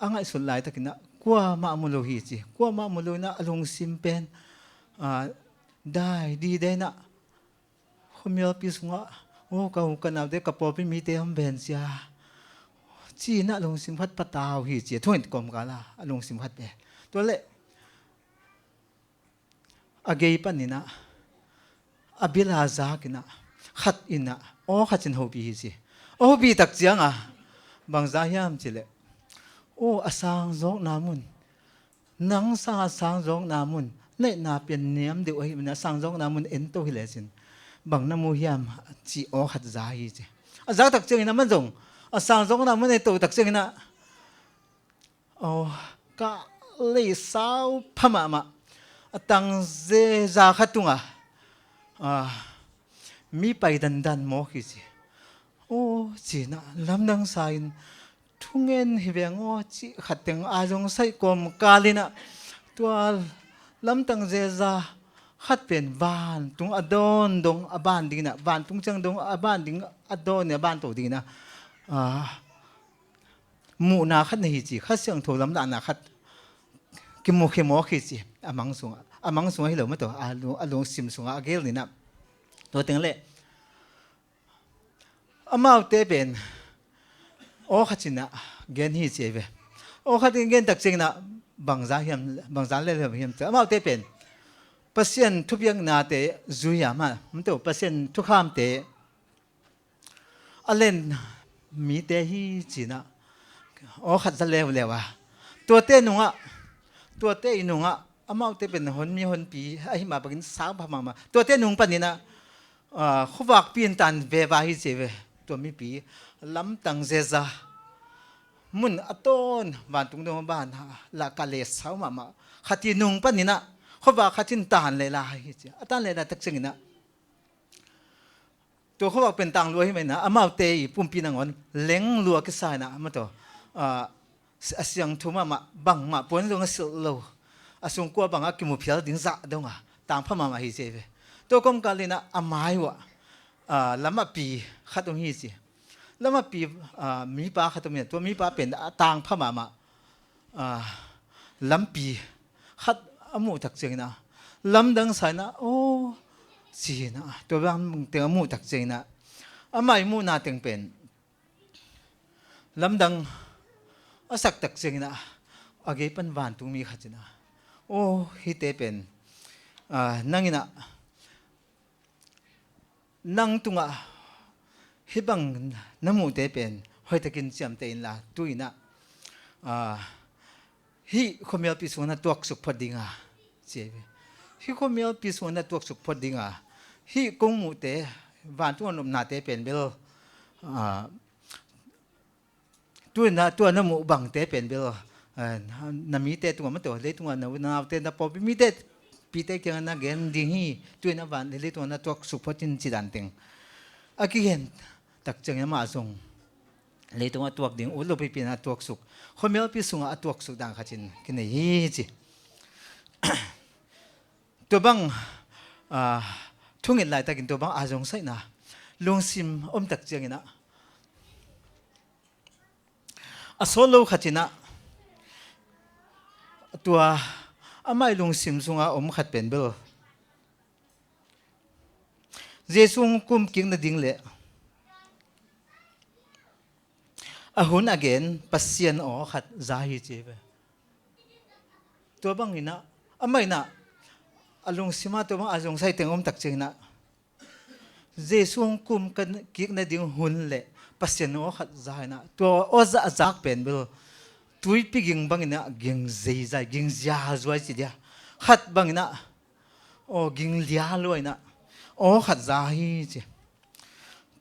a ngaihsut laitakin ah, kuamah mu lo hi ci. Kuamah mu lo in ah a lungsim pen, ah, dai dide in ah, khuamialpi sungah, aw, ka u ka naute, ka pawlpi mite om ven cia, ci-in ah lungsim khat patau hi ci, a thunget kawmkal ah a lungsim khat ve. Tua leh a gei panin ah, a bil a zakin ah, khat in ah aw khat in hopih hi ci. A hopih tak ciangah bangza hiam cih leh, aw, a sangzawkna mun, nang sangah sangzawkna mun, na itna pian niam deuh ahi manin a sangzawkna mun ento hi lecin bang na mu hiam, ci aw khat za hi ci. A za tak ciangin ah, aman zong a sangzawkna mun ento tak ciangin ah, aw, ka lei sau pha mahmah, a tang zeza khat tungah, ah, mi pai dandan mawk hi ci. Aw, ci-in ah lamdang sa-in, thungen hi veng aw, cih khat teng a zong saih kawmkal in ah, tua lamdang zeza khat pen vantung a dawn dong a ban dingin ah, vantung ciang dong a ban ding a dawn in a ban to dingin ah, ah, muhna khat na hi ci, Kha Siangtho lamdangna khat kimukhia mawk hi ci, a mang sungah, a mang sungah hi lo maw, tua a lu-, a lungsim sungah a gel in ah. Tua teng leh amaute pen aw khat in ah gen hi ci ahi ve. Aw khat in gen tak ciangin ah bangza hiam, bangza lel hiam hiam ci. Amaute pen Pasian thupiaknate zui a, mah, maw, Pasian thukhamte a len mite hi ci-in ah aw khat za leuleu a. Tuate nungah, tuate i nungah, amaute pen honmi honpi ahi mah bangin sau pha mahmah. Tuate nung panin ah, ah, khuavakpi in tan veva hi ci ve. Tua mipi lamdang zeza mun a tawn, vantung dong a ban lah ka lei sau mahmah khat i nung panin ah, khuavak khat in tan lei lai hi ci. A tan lei lai tak ciangin ah, tua khuavak pen tang lua hi mai-in ah, amaute i pumpi nangawn leng lua kisa in ah, maw, tua, ah, a siangtho mahmah, bangmah puan zong a silh lo, a sungkua bang a kimu phial ding zah dong a tang pha mahmah hi ci ve. Tua kawmkal in ah a mai uh ah, ah, lamahpi khat om hi ci. Lamahpi, ah, mipa khat om hi. Tua mipa pen a tang pha mahmah, ah, lampi khat a muh tak ciangin ah, lamdang sa-in ah, aw, ci-in ah, tua bang teng a muh tak ciangin ah, amah i muhna teng pen lamdang a sak tak ciangin ah, a gei pan vantungmi khat in ah, aw, hihte pen, ah, nang in ah, nang tungah hih bang na muhte pen hoihtakin ciamteh inla, tu-in ah, ah, hih khuamialpi sungah na tuaksuk phot ding a, ci ahi ve. Hih khuamialpi sungah na tuaksuk phot ding a, hih kong muhte, vantung a nopnate pen bel, ah, tu-in ah, tua na muh bangte pen bel, eh, na mite tungah, maw, tua leitungah na u na naute, na pawlpi mite, pite kiangah na gen ding hi. Tu-in ah van, leitungah na tuaksuk phot in, ci dan teng a kigen tak ciangin amah zong leitungah a tuak ding, ut lo pipi in a tuaksuk, khuamialpi sungah a tuaksuk dan khat in kinei hi ci. Tua bang, ah, thunget laitakin tua bang a zong saihna lungsim om tak ciangin ah, A sawt lo khat in ah, tua amah i lungsim sunga om khat pen bel, Jesu hong kum kik nading le a hun a gen Pasian aw khat za hi ci hi ve. Tua bang in ah, amah in ah, a lungsim ah tua bang a zong sai teng om tak ciangin ah, Jesu hong kum kik nading hun le Pasian aw khat za in ah, tua aw za, a zak pen bel tuipi ging bang in ah ging zeizai, ging ziazuai ci dia. Khat bang in ah, aw ging lia lua in ah, aw khat za hi ci.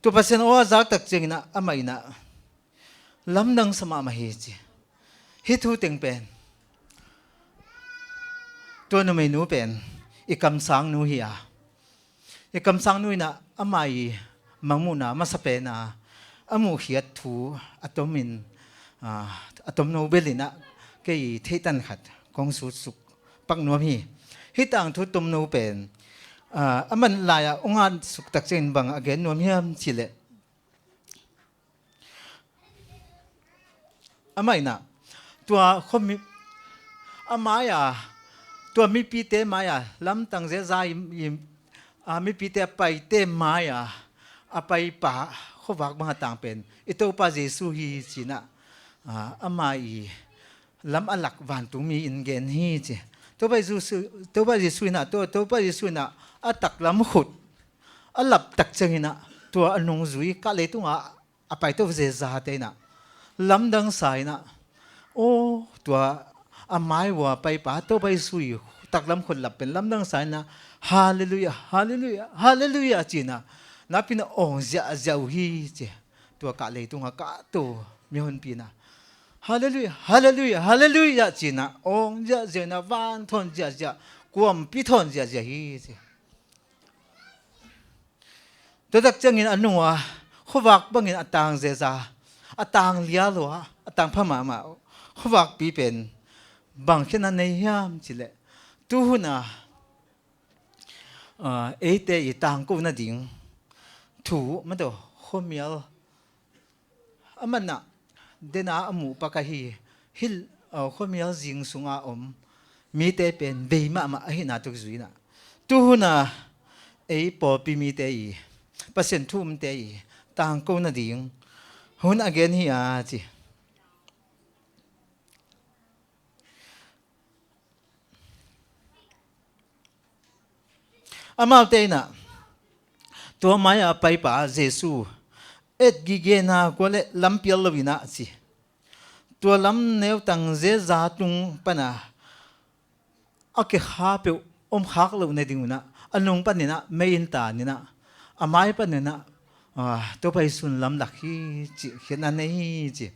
Tua Pasian aw a zak tak ciangin ah, amah in ah lamdang sa mahmah hi ci. Hih thu teng pen tua numeinu pen i kamsangnu hi a, i kamsangnu in ah ama i mangmuhna masa pen a, a muhkhiat thu a tomin, a, a tomno bel in ah kei theihtan khat kong sutsuk pak nuam hi. Hih tangthu tomno pen, a, a man lai-ah hong at suk tak ciangin bang a gen nuam hiam cih leh, amah in ah tua khuami, a mai-a, tua mipite mai-a, lamdang zeizai, i, a, mipite a paite mai-a a paipa khuavak bang a tang pen i Topa Jesu hi ci in ah, a, ama i lam a lak vantungmi in gen hi ci. Topa Jesu, Topa Jesu in ah, To-, Topa Jesu in ah a taklam khut a lap tak ciangin ah, tua a nungzui kah leitungah a paito zezate in ah lamdang sa in ah, aw, tua a mai ua paipa Topa Jesu i taklam khut lap pen lamdang sa in ah, Halleluiah, halleluiah, halleluiah ci in ah, napi in ah awng ziahziah uh hi ci. Tua kah leitungah kahto mihonpi in ah, Halleluiah, halleluiah, halleluiah ci in ah, awng ziahziah in ah, van thawn ziahziah, kuampi thawn ziahziah hi ci. Tua tak ciangin a nung ua khuavak bangin a tang zeza, a tang lia lua, a tang pha mahmah khuavakpi pen bang khiatna nei hiam cih leh, tuhun a, a, eite i tangko nading thu, mah tawh khuamial a man ah, den a a muh pak ahi, hih, a, khuamial zing sunga om mite pen bei mahmah ahihna tawh kizui in ah, tuhun a ei pawlpi mite i, Pasian thu umte i tangko nading hun a gen hi a ci. Amaute in ah, tua mai-a paipa Jesu et gige na kua le lampial lo in ah ci. Tua lam neutang zeza tung pan a, a kikha peuh om khak loh nading un ah, a nung panin ah mei in tan in ah, a mai panin ah, a, Topa Jesu in lamlak hi cih khiatna nei hi ci.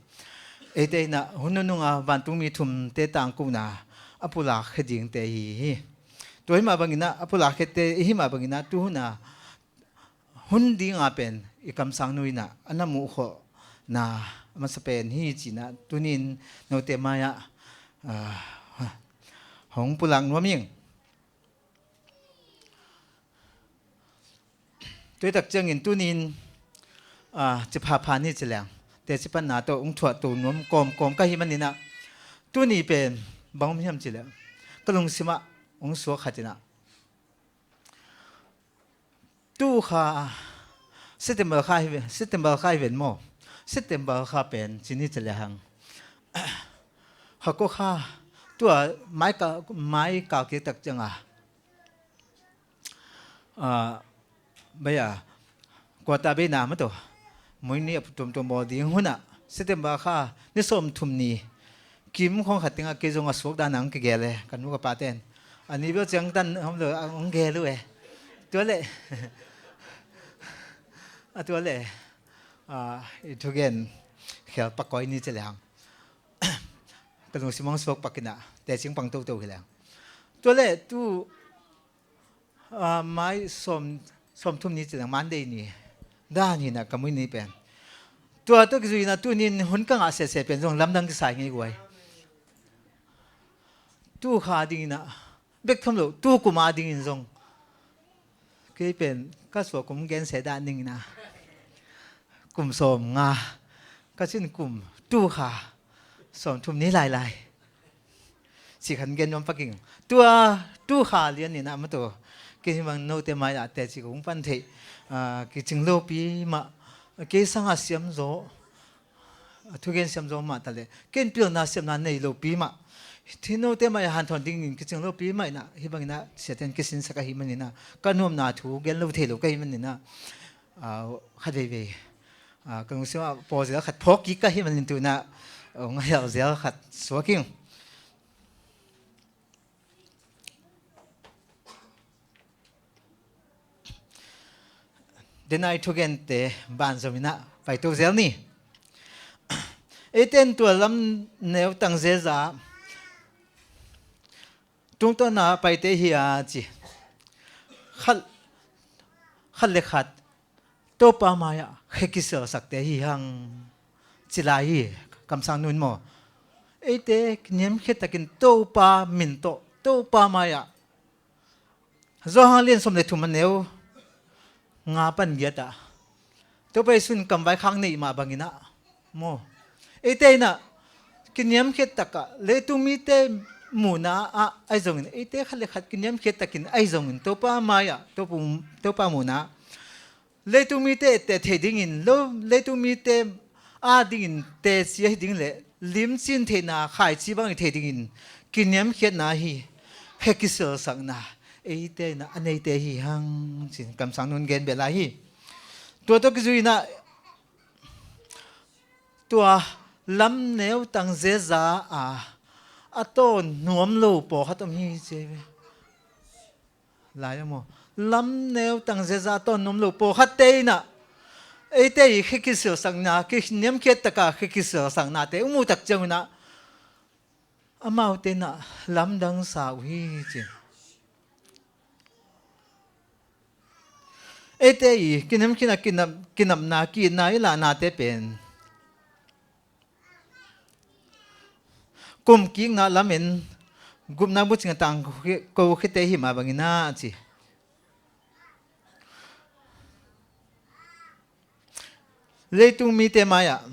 Eite in ah hun nunung a vantungmi thumte tangkona a pulakkhia dingte hi hi. Tua hi mah bangin ah, a pulakkhiate i hi mah bangin ah, tuhun a hun dinga pen i kamsangnu in ah a na muhkhawhna a masa pen hi ci in ah, tuni in note mai-ah, a, hong pulak nuam ing. Tua hi tak ciangin tuni in, a, ci phapha ni ci leng, teci panna tawh hong thuah to nuam kawmkawm ka hih manin ah, tuni pen bang om hiam cih leh, ka lungsim ah hong suak khat in ah, tu kha, September kha hi ve, September kha hi ven maw? September kha pen ci ni ci lehang, hakua kha, tua mai ka, mai kal kik tak ciang a, a, bai a, quarter beina mah tawh, mui ni a tuamtuam bawl ding hun ah, September kha ni sawmthum ni kim khawng khat teng ah kei zong a suak dan ah hong kigel e, ka nu ka pate'n. A ni bel ciangtan hong lo, hong gel uh e. Tua leh, a tua leh, a, i thugen khel pak koi ni ci lehang, ka lungsim hong suak pak in ah, teci pang toto hi lehang. Tua leh tu, a, mai sawm, sawmthum ni ci leng, Monday ni dan hi in ah, ka mui ni pen. Tua tawh kizui in ah, tuni in hun ka ngah sehseh pen zong lamdang kisai ngei guai. Tu kha ding in ah, bek tham lo, tu kum a ding in zong, kei pen ka suah kum gen seh dan ding in ah, kum sawmnga, ka cin kum, tu kha, sawmthum ni lailai. Ci khan gen nuam pak ing. Tua, tu kha lian inah mah tua. Kei hih bang note mai-ah teci kong pan theih. Ah, kicing lopi mah. Kei sangah siam zaw. Thugen siam zaw mah ta leh. Ken pilna siamna nei lopi mah. Hih note mai-ah hanthawn dingin kicing lopi mah inah. Hih bang inah siaten kisinsak ahih man inah. Ka nuamna thu gen lo thei lo ka hih man inah. Ah, khat veivei. Ah, ka lungsim ah pawlzel khat phawk kik ka hih manin tu inah, ah, hong helzel khat suak ing. Denai thugente banzom inah paito zel ni. Eite in tua lam neu tang zeza tungtawn a paite hi a ci. Khat, khat le khat Topa mai-ah khe kisialsakte hi hang ci lai hi. Kamsang nu in maw, eite niamkhiat takin Topa min tawh, Topa mai-ah, Johan lian sawm le thum a neu nga pan giat ah, Topa Jesu in kamvaikhak neih mah bang inah maw, eite inah kiniamkhiat takah leitung mite muhna ah ahi zongin, eite khat le khat kiniamkhiat takin ahi zongin, Topa mai-ah, Topa, Topa muhna leitung mite etteh thei dingin, lo, leitung mite a dingin teci ahi ding le limcin theihna khaici bang i thei dingin kiniamkhiatna hi. Khe kisialsakna eite inah a neite hi hang ci-in kamsang nu in gen beh lai hi. Tua tawh kizui inah tua lam neu tang zeza a, a tawn nuam lo pawlkhat om hi ci ve. Lai a maw, lam neu tang zeza a tawn nuam lo pawlkhatte inah eite i khe kisialsakna, kiniamkhiat taka khe kisialsaknate hong muh tak ciang inah amaute inah lamdang sa uh hi ci. Eite i kiniamkhiatna, kinap, kinapna, ki-itna i lahnate pen kumkikna lamen gupna bucing a tang ko khite hi mah bang inah ci. Leitung mite mai-ah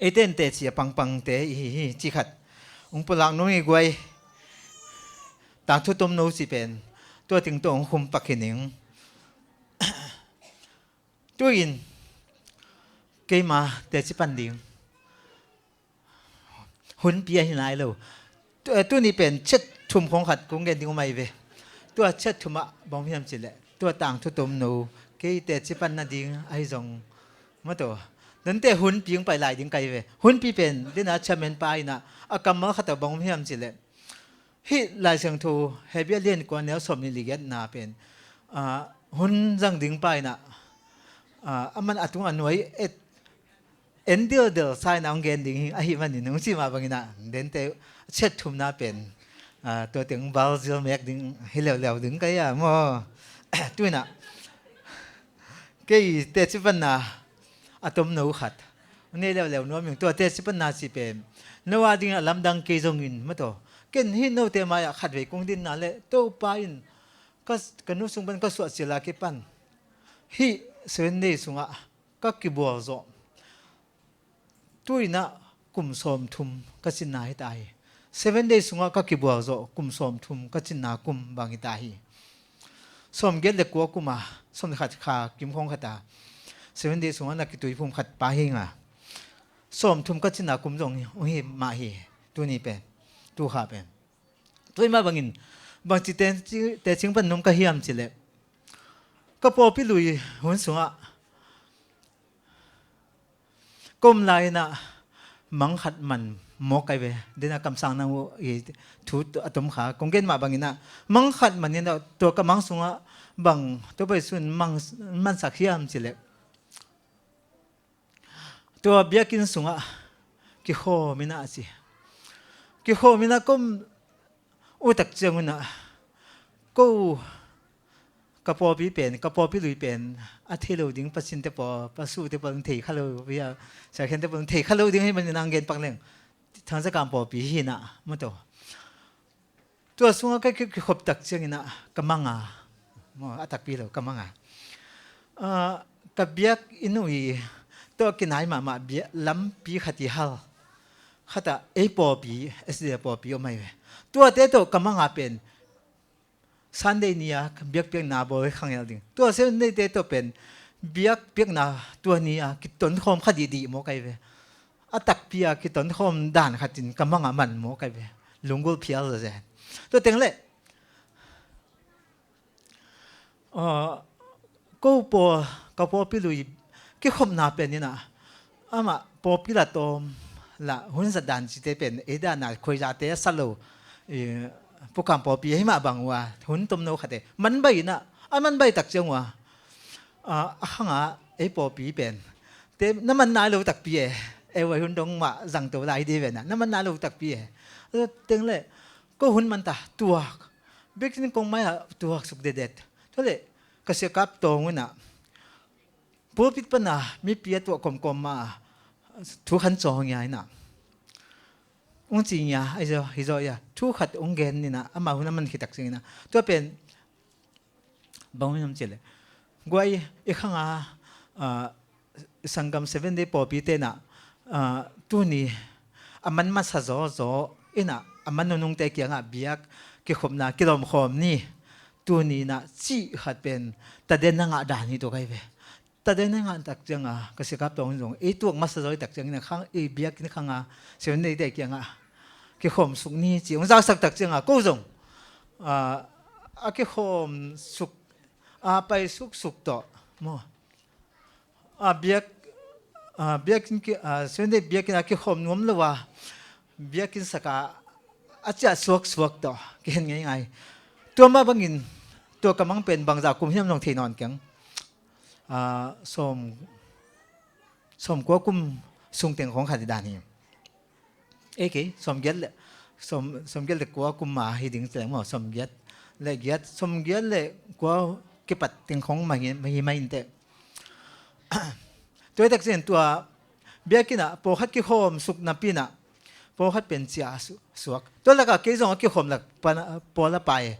eite in teci a pangpangte i hi hi cih khat hong pulak nuam hi guai. Tangthu tomno cih pen tua ting tawh hong khum pak hi ning. Tu-in keima teci pan ding hunpi ahi nai lo. Tu, eh, tuni pen chet thum khong khat kong gen ding uh mah hi ve. Tua chet thum ah bang hiam cih leh, tua tangthu tomno kei teci pan nading ahi zong maw, tua dante hunpi hong pai lai ding ka hi ve. Hunpi pen dena chairman pa inah a kammal khat ah bang hiam cih leh, hih Lai Siangtho Hebru lian kua neu sawm nih le giatna pen, ah, hun zang ding pa inah, ah, aman a tung a nuai et en dildel sa inah hong gen ding hi ahih manin hong cih mah bang inah dente chet thumna pen, ah, tua teng balzil mek ding hi leuleu ding ka hi a maw. Tu inah kei teci panna a tomno khat nei leuleu nuam ing. Tua teci panna cih pen no a dingin a lamdang kei zongin maw, tua ken hih note mai-ah khatvei kong dinna le Topa in ka, ka nu sung pan ka suah cil a kipan hih Seven Day sungah ka kibual zawh tu inah kum sawmthum ka cinna hi ta hi. Seven Day sungah ka kibual zawh kum sawmthum ka cinna kum bang hi ta hi. Sawmgiat le kua kum a, sawm le khat kha kim khong khat a, Seven Day sungah na kituiphum khat pa hi nga. Sawmthum ka cinna kum zong hong hi mah hi. Tuni pen, tu kha pen. Tua hi mah bangin bangci teci, teci pan nuam ka hiam cih leh, ka pawlpi lui hun sungah ka om lai inah mang khat man mawk ka hi ve. Dena kamsang nang uh i thu a tom kha kong gen mah bang inah mang khat man inah tua ka mang sungah bang tua pai sun mang mansak hiam cih leh, tua biakinn sungah kikhawm inah a ci. Kikhawm inah ka om uh tak ciang unah ko ka pawlpi pen, ka pawlpi lui pen a thei lo ding, Pasian te pawl, Pasu te pawl thei kha lo, bia Sakhian te pawl thei kha lo ding hi manin hong gen pak leng. Thangzakam pawlpi hi inah maw, tua tua sungah ka ki, kikhop tak ciang inah ka mang a, maw, a takpi lo ka mang a, ah, ka biakinn uh i tawh kinai mahmah bia lampi khat i hal. Khatah ei pawlpi, S D A pawlpi om ahi ve. Tuate tawh ka manga pen Sunday ni-a biakpiakna bawl khangel ding. Tua Sunday te tawh pen biakpiakna tua ni-a kitonkhawm kha dihdih mawk ahi ve. A takpi-a kitonkhawm dan khatin ka manga man mawk ahi ve. Lunggulh phial zazen. Tua teng le ko pawl, ka pawlpi lui kikhopna pen inah amah pawlpi la tawm la hun zat dan cite pen ei dana khoizate a sa lo. Pukam pawlpi ahi mah bang uh a hun tomno khate man bai inah a man bai tak ciang uh a, a khanga ei pawlpi pen te na man nai lo takpi e. Ei vai hun dong mah zangto lai di ve na na man nai lo takpi e. Teng le ko hun man ta tuak biakinn kong mai-ah tuak suk dedet. Tua le ka siakap tawng unah pulpit pana mipi a tuah kawmkawm ma thu khan cawng ngia inah ung ci ngia ahi zaw, hi zaw ia thu khat ung gen inah amah hun a man khitak ciang inah tua pen bang hun om ci le guai i khanga sanggam Seven Day pawlpi tenah tuni a man masa zawzaw inah a man nunungte kiangah biak kikhopna kilawmkhawm ni. Tuni inah cih khat pen taden na ngah dan hi tua kai ve. Taden na ngah tak cianga ka siakap tawng zong ei tuak masa zaw i tak ciangin a khang i biakinn khanga Seven Day te kiangah kikhawm suk ni ci hong zaksak tak cianga ko zong a kikhawm suk a pai suksuk tawh maw a biak a biakinn ki a Seven Day biakinn a kikhawm nuam lo a biakinn saka a ciah suaksuak tawh kihen ngeingai. Tua mah bangin tua ka mang pen bangzah kum hiam zong thei nawn keng. Sawm sawm kua kum sung teng khong khat i dan hi. Ei kei sawm giat le sawm sawm giat le kua kum ma hi ding teng maw sawm giat le giat sawm giat le kua kipat teng khong ma hi ma hi ma in teh. Tua hi tak ciang tua biakinn ah pawlkhat kikhawm suk napi inah pawlkhat pen ciah suak tua lakah kei zong a kikhawm lak pawl a pai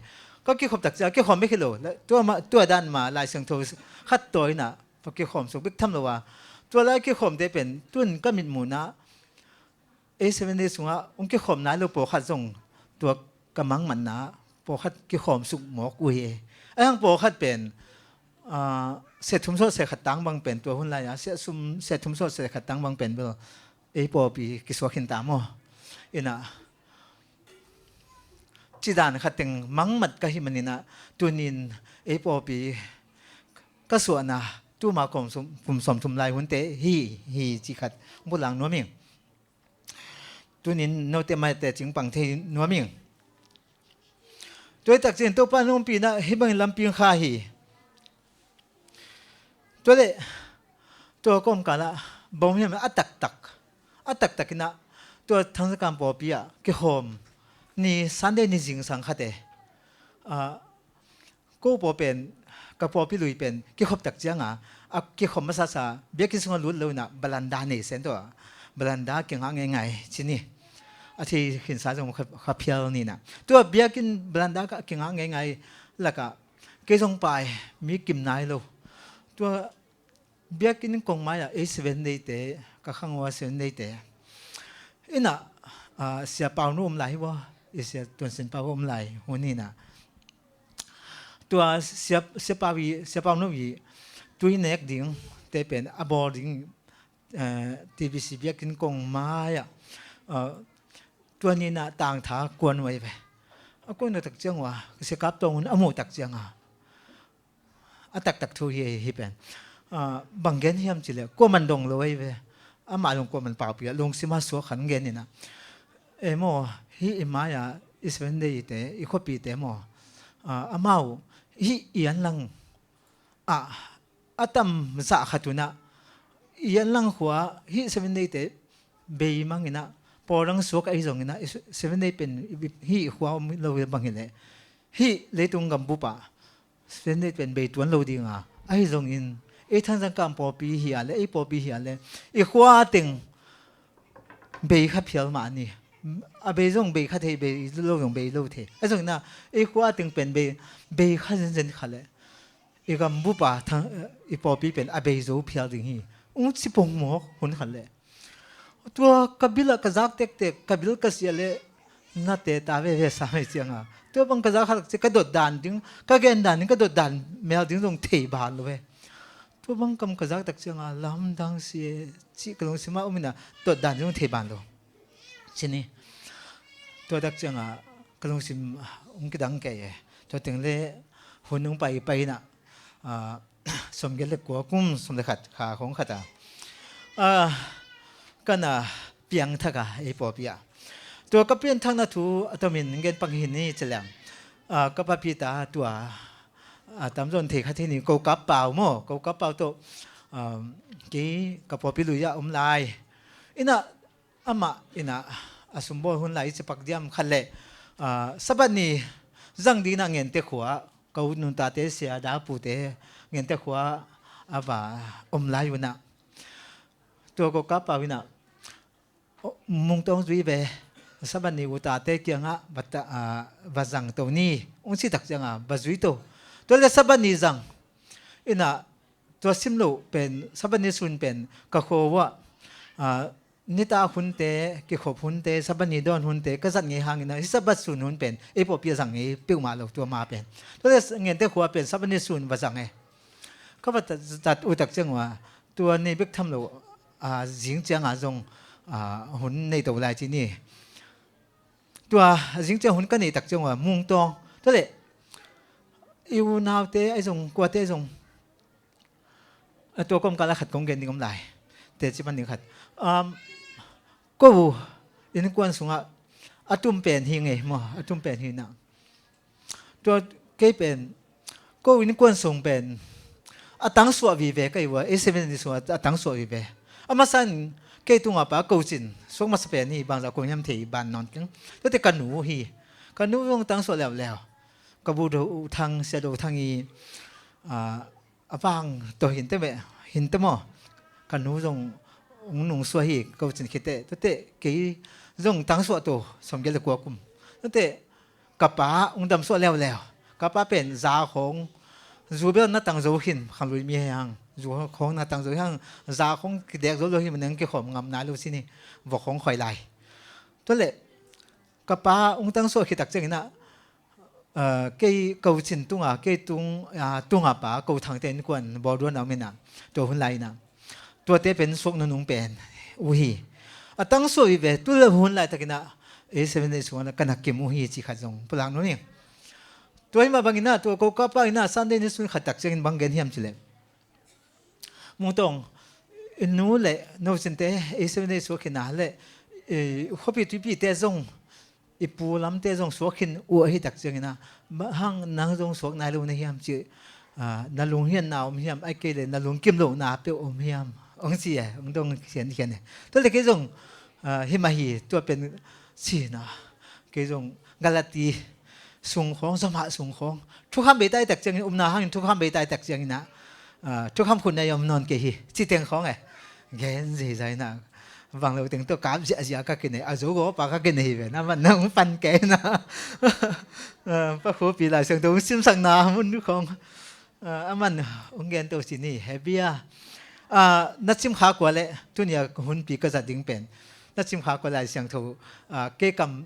ka kikhop tak ciang a kikhawm bek hi lo. Tua dan ma Lai Siangtho khat tawi inah kikhawm suk bek tham lo a tua lai kikhawmte pen tun ka mitmuhna ei Seven Day sungah hong kikhawm nai lo pawlkhat zong tua ka mangmatna pawlkhat kikhawm suk mawk uh hi. A hiang pawlkhat pen sethum sawt sekhat tang bang pen tua hun lai-a sethum sawt sekhat tang bang pen bel ei pawlpi kisuak khin ta maw? Inah cidan khat teng mangmat ka hi maninah tunin ei pawlpi ka suahna tuma kum sawmthum lai hunte hi hi ci khat bulang nuam ing. Tunin note maite cingpang thei nuam ing. Tua hi tak ciang Topa nungpinah hih bangin lampi kha hi. Tua le tua kawmkalah bawm hiam a taktak a taktak inah tua Thangzakam pawlpi ah kikhawm ni Sunday ni zingsang khate ko pawl pen ka pawlpi lui pen kikhop tak cianga a kikhop masasa biakinn sungah lut lo inah balanda nei sen tua balanda kingah ngeingai cini a thei khinsa zong kha phial ninah tua biakinn balanda ka kingah ngeingai lakah kei zong pai mi kim nai lo. Tua biakinn kong mai-ah ei Seven Day te ka khang uh a Seven Day te inah sia Pau nu om lai hi vua i sia Tuansin Pau om lai hun hinah tua sia Pau i sia Pau nu i tui nek ding te pen a bawl ding TBC biakinn kong mai-ah tua ninah tangtha kuan uh ahi ve. A kuan uh tak ciang uh a ka sia kap tawng un a muh tak cianga a taktak thu hi hi pen bang gen hiam cileh kuaman dong lo ahi ve. Amah zong kuaman paupi a lungsima suak khan gen inah ei maw hih i mai-a i Seven Day te i khuapite maw amau hih i an lang ah a tam zah khat unah i an lang khua hih Seven Day te bei manginah pawlrang suak ahi zonginah Seven Day pen hih i khua om lo bang hileh hih leitung gambup ah Seven Day pen bei tuan lo dinga ahi zongin ei Thangzangkam pawlpi hi a le ei pawlpi hi a le i khua teng bei kha phial mah ni. A bei zong bei kha thei bei lo zong bei lo thei ahi zongina ei khua teng pen bei bei kha zenzen kha le i gambup a i pawlpi pen a bei zo phial ding hi. Ung ci pongmawk hun khat leh, tua ka bil ah ka zak tektek, ka bil ka siah leh na teta veve sam ei cianga, tua bang ka zak khat leh ka dot dan ding, ka gen dan ding, ka dot dan mel ding zong thei ban lo ve. Tua bang kam ka zak tak cianga lamdang si e cih ka lungsim ah um inah dot dan ding zong thei ban lo. Cini. Tua tak cianga ka lungsim ung kidang kei e. Tua teng le hun ung pai pai inah, ah, sawmgiat le kua kum sawm le khat kha khong khat a, ah, kana piangthak a ei pawlpi ah. Tua ka pianthakna thu a tomin gen pang hi ni ci leng. Ah, ka papita tua, ah, tamzaw in thei kha thei ni, ko kap pau maw, ko kap pau tawh, ah, kei ka pawlpi lui ah om lai. Inah amah inah a sumbawl hun lai i cipak diam khat leh, ah, Sabbath ni zang ding inah Ngente khua, ka u nuntate sia da pute Ngente khua a va om lai unah, tua ko kap pau inah, "Mungtawng zui ve, Sabbath ni u tate kiangah va ta, ah, va zang to ni," ung ci tak cianga va zui to. Tua le Sabbath ni zang inah, tua sim loh pen, Sabbath ni sun pen ka khua uah, ah, nitak hunte, kikhop hunte, Sabbath ni dawn hunte ka zat ngei hangin ah, hih Sabbath sun hun pen ei pawlpi a zang ngei peuhmah lo tua ma pen. Tua le Ngente khua pen Sabbath ni sun va zang e. Ka va tat, tat uh tak ciang uh ah, tua nei bek tham lo, ah, zing ciangah zong, ah, hun nei to lai ci ni. Tua zing ciang hun ka neih tak ciang uh ah, Mungtawng, tua le i unaute ahi zong, kuate ahi zong, a tua kawmkal ah khat kong gen ding om lai. Teci pan ding khat. Um, ko innkuan sungah a tum pen hi ngei maw, a tum pen hi na. Tua kei pen, ko innkuan sung pen a tangsuah vive ka hi uh a, A seven ni sungah a tangsuah vive. A masa in kei tungah pa ko cin suak masa pen hi, bangzah ko hiam thei ban nawn keng. Tuate ka nu hi. Ka nu zong tangsuah leuleu. Ka bu Do Thang, Sia Do Thang i, ah, a vang tawh hinte meh, hinte maw. Ka nu zong ung nungsuah hi, ko cin khite. Tuate kei zong tangsuah to, sawmgiat le kua kum. Tuate ka pa ung damsuah leuleu. Ka pa pen za khawng, zu bel na tang zo khin, khanglui mi hei hang. Zu khawng na tang zo hang, za khawng kidek zo lo hi, manang kikhawm ngam nai lo sin hi, vok khawng khoi lai. Tua le, ka pa ung tangsuah khit tak ciangin ah, ah, kei ko cin tunga, kei tung, ah, tunga pa ko Thangte innkuan bawlduan a om inah, tua hun lai inah. Tuate pen suak nunung pen uh hi. A tangsuah vive, tu le hun laitakin ah, A seven ni sungah ka na kim uh hi cih khat zong pulak nuam ing. Tua hi mah bangin ah, tua ko kapa in ah, Sunday ni sun khat tak ciangin bang gen hiam cih leh, Mungtawng, i nu le no cinte, A seven ni suak khin a le, i khuapi tuipite zong, i pu lamte zong suak khin uh ahi tak ciangin ah, bang hang nang zong suak nai lo na hiam cih, ah, na lunghianna om hiam, ahih kei leh na lungkim lohna peuh om hiam, hong ci e, hong dong khiankhian e. Tua le kei zong, ah, hi mah hi, tua pen cihna, kei zong Galati sung khawng, Roma sung khawng, thukham bei tai tak ciangin, upna hangin thukham bei tai tak ciangin ah, ah, thukham khut na i om nawn kei hi, ci teng khawng e. Gen zeizai na, bang lo teng tawh kap ziahziah ka kinei, a zo gawpa ka kinei hi ve, na man na hong pan kei na. Ah, Pa Khuapi Lai Siangtho hong simsakna mun khawng, ah, a man hong gen to si ni, he bia. Ah, na cimkhak uh a le, tuni a hunpi ka zat ding pen, na cimkhak uh a Lai Siangtho, ah, kei kam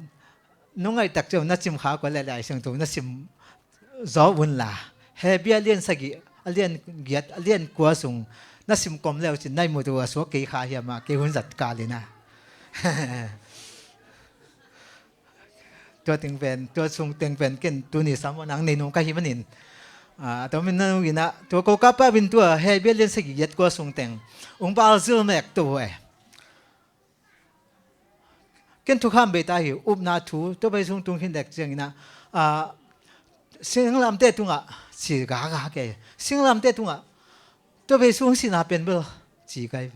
nong ngaih tak ciang na cimkhak uh a le Lai Siangtho na sim zawh un la. Hebru a lian sagih, a lian giat, a lian kua sung na sim kawm le uh cin na i muh uh a suak kei kha hiam a, kei hun zat kal in a. Tua teng pen, tua sung teng pen ken tuni sam nang nei nung ka hi manin, ah, a tomin na nung in a, tua ko kapa bin tua Hebru a lian sagih giat kua sung teng ung bal zil mek to uh e. Ken thukham bei ta hi, upna thu, tua bei sung tung khin dek ciangin a, ah, singlamteh tungah ci gaga kei. Singlamteh tungah tua bei sung sihna pen bel ci kai.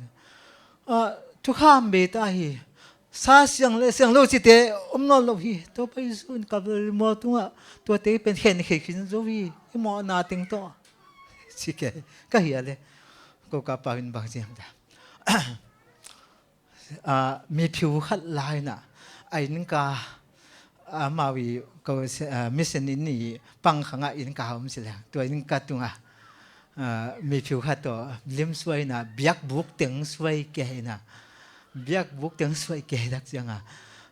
Ah, thukham bei ta hi, sa siang le siang lo cite om nawn lo hi. Tua bei sung Kalvari mual tungah tuate pen khen khei khin zo hi, i mawhna teng tawh ci kei. Ka hi a le, ko kapa in bang ciang ta. Ah, miphiu khat lai in a, a innka, ah, amau i ko, ah, mission inn i pangkhang ah innka om ci leng, tua innka tungah, Ah, miphiu khat tawh lim suai inah, biakbuk teng suai kei inah, biakbuk teng suai kei tak ciangah,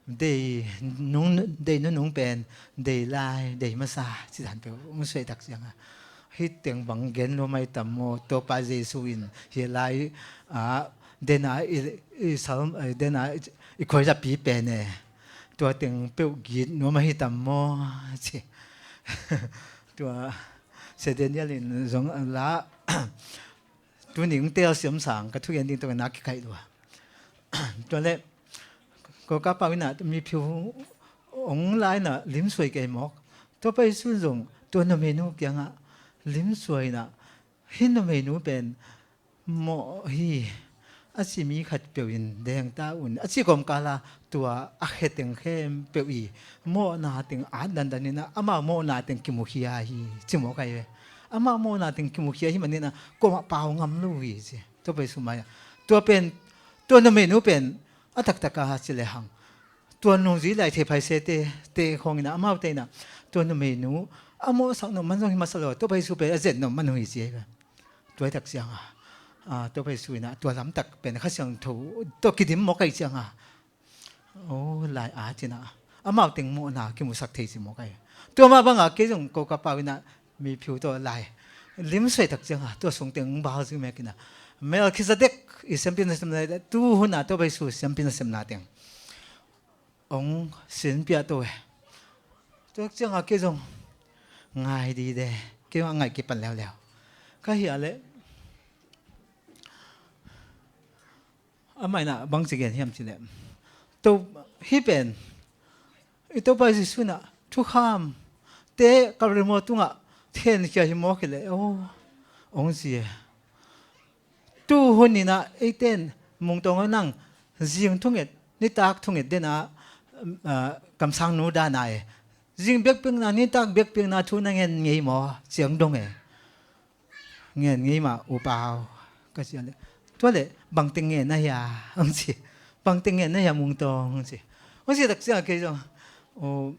dei nung, dei nunung pen, dei lai, dei masa, ci dan peuh hong suai tak ciangah, hih teng bang gen nuam ahi tam maw, Topa Jesu in hih lai, ah, dena i, i sal, eh, dena i, i khuaizapi pen e, tua teng peuh git nuam ahi tam maw, ci. Tua Sia Daniel in zong la, tuni hong telsiam sang ka thugen ding tawh na kikaih lua. Tua leh, Koka Pau inah miphiu hong la inah lim suai kei mawk. Topa Jesu in zong tua numeinu kiangah lim suai inah, hih numeinu pen mawh hi, a ci mi khat peuh in deng ta un, a ci kawmkala tua a khe teng khempeuh i mawhna teng at dandan inah, amau mawhna teng kimukhia hi, ci mawk ahi ve. Amau mawhna teng kimukhia hi maninah, kuamah pau ngam lo hi, ci. Topa Jesu mai-ah, tua pen, tua numeinu pen a taktak a ci lehang, tua nungzui lai thei phaisete, te khawng inah, amaute inah, tua numeinu a mawhsak nop man zong hi masa lo, Topa Jesu pen a zet nop man uh hi, ci ahi ve. Tua hi tak ciangah, ah, Topa Jesu inah tua lamtak pen Kha Siangtho tawh kidim mawk ahi ciangah, o, lai a cinah, amau teng mawhna kimusak thei ci mawk ahi. Tua mah bangah kei zong Koka Pau inah miphiu tawh lai lim suai tak ciangah, tua sung teng hong bal zing mek inah, Melkhizedek i siampi nasepna, tu hunah Topa Jesu siampi nasepna teng hong sinpiah to e. Tua ciangah kei zong ngai dide, kei zong a ngaih kipan leuleu ka hih a leh, amah inah bangci gen hiam ci leh, to, hih pen i Topa Jesu inah thukham te Kalvari mual tungah khenkhia hi mawk hi leh, o, hong ci e. Tu hun inah eite in Mungtawng ah nang zing thunget, nitak thunget dena, ah, kamsangnu dana e, zing biakpiakna, nitak biakpiakna thu na ngen ngei maw, ciang dong e. Ngen ngei mah U Pau, ka ci a leh, tua leh bangteng ngen na hia, hong ci. Bangteng ngen na hia Mungtawng, hong ci. Hong ci tak ciangah kei zong, o,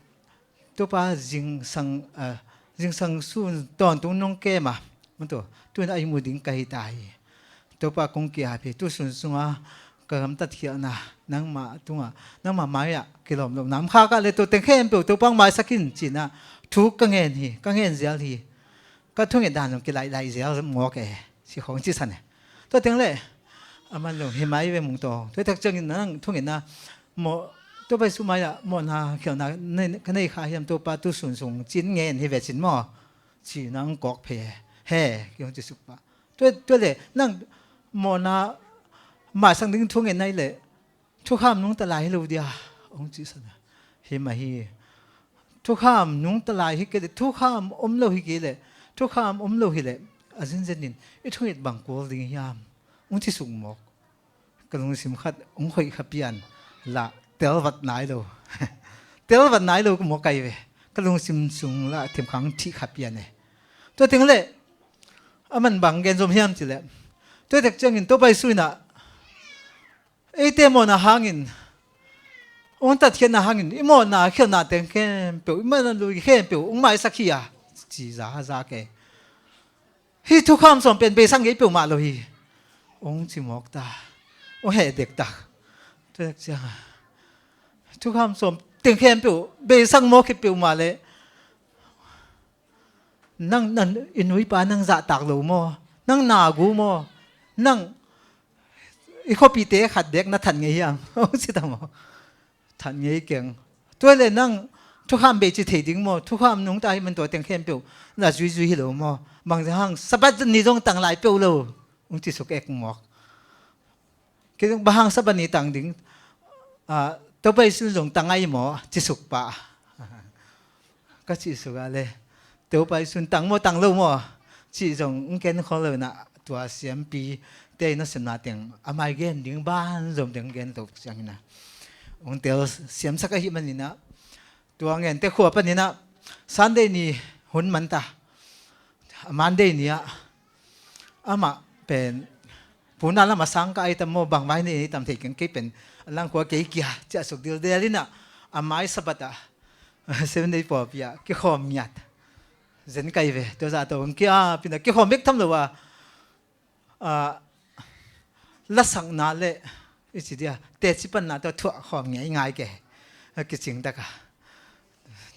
Topa, zingsang, ah, zingsang sun tawntung nong kem a, tu, tu-in a ihmu ding ka hi ta hi. Topa, kong ki-ap hi, tu sun sungah ka gamtat khialhna, nangmah tungah, nangmah mai-ah kilawm lohna om khak a leh, tua teng khempeuh Topa hong maisak in, ci-in ah thu ka ngen hi, ka ngen zial hi. Ka thunget dan zong kilaih laih zial mawk e, ci khawng ci san e. Tua teng leh a man lo hi mai ve Mungtawng. Tua tak ciangin nang thungetna mawh, Topa Jesu mai-ah mawhna khialhna ka nei kha hiam Topa, tu sun sung ci-in ngen hi ve cin maw, ci-in ah hong kawk phei e. He, kei hong ci suk pah. Tua, tua leh nang mawhna maisak ding thungetna hi leh, thukham nungta lai hi lo dia, hong ci san a. Hi mah hi. Thukham nungta lai hi kei leh, thukham om lo hi kei leh, thukham om lo hi leh, a zenzen in i thunget bang kul ding hiam, hong ci suk mawk. Ka lungsim khat hong hoih kha pian lah, telvat nai lo. Telvat nai lo ka mawk ahi ve. Ka lungsim sung lah themkhang thih kha pian e. Tua teng leh a man bang gen zom hiam ci leh, tua tak ciangin Topa Jesu in ah eite mawhna hangin, hong tatkhiatna hangin, i mawhna khialhna teng khempeuh, i mawhna lui khempeuh hong maisak hi a, ci za za kei. Hih thukham sawm pen beisak ngei peuhmah lo hi, hong ci mawk ta. Hong heh dektak. Tua tak ciang thukham sawm teng khempeuh beisak mawk hi peuhmah leh, nang, nang i nu i pa nang zahtak lo maw? Nang na gu maw? Nang i khuapite khat bek na that ngei hiam? Hong ci ta maw? That ngei keng. Tua leh nang thukham bei ci thei ding maw? Thukham nungta hi man tua teng khempeuh na zuizui hi lo maw? Bang hang Sabbath ni zong tang lai peuh lo, hong ci suk ek mawk. Kei zong bang hang Sabbath ni tang ding, ah, Topa Jesu zong tang ahi maw, ci suk pah. Ka cih suk a leh, Topa Jesu tang maw, tang lo maw, cih zong hong ken khol lo in ah, tua siampite in a sepna teng, a mai gen ding banzom teng gen to ciangin ah, hong telsiamsak ahih manin ah, tua ngente khua panin ah, Sunday ni hun man ta. Monday ni ah, amah pen, puna lam a sang ka ai tam maw, bang vai nei tam thei keng, kei pen, a langkhua kei kia, ciah suk dildel in ah, a mai Sabbath ah, Seventh Day pawlpi ah, kikhawm ngiat. Zen kai ve, tua zah tawh hong ki-ap in a kikhawm bek tham lo a, ah, lasakna le i ci dia, teci panna tawh thuah khawm ngei ngai ke. A kicing tak a.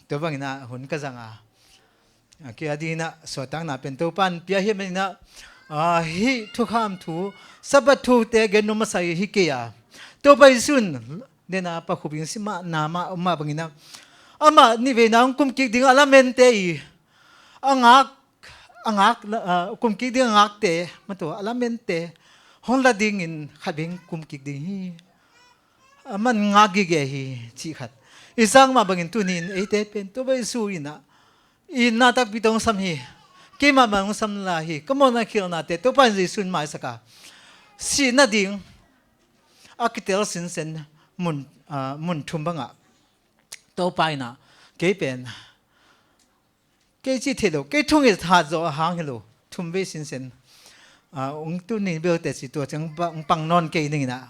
Tua bangin a hun ka zang a. A kia dingin a suahtakna pen Topa in pia hi manin a, ah, hih thukham thu, Sabbath thute gen nuam masa hi kei a. Topa Jesu in, den a pa khupin si mah, na mah, om mah bangin a, amah nih veina hong kum kik ding a lamente i, a ngak, a ngak, ah, kum kik ding a ngakte, mah tawh a lamente, hong la dingin khat vei kum kik ding hi. Aman ngak gige hi, cih khat. I zak mah bangin tuni in eite pen Topa Jesu in a, i itna takpi tawh hong sam hi. Keimah mah hong sam lai hi. Ka mawhna khialhnate Topa in Jesu in maisak a, sih nading a kitel sinsen mun, ah, mun thum bangah Topa in a, kei pen, kei cih theih loh, kei thunget hat zawh a hang hi lo, thum vei sinsen. Ah, hong tuni belte ci tua ciang pa-, hong pang nawn kei ning in a,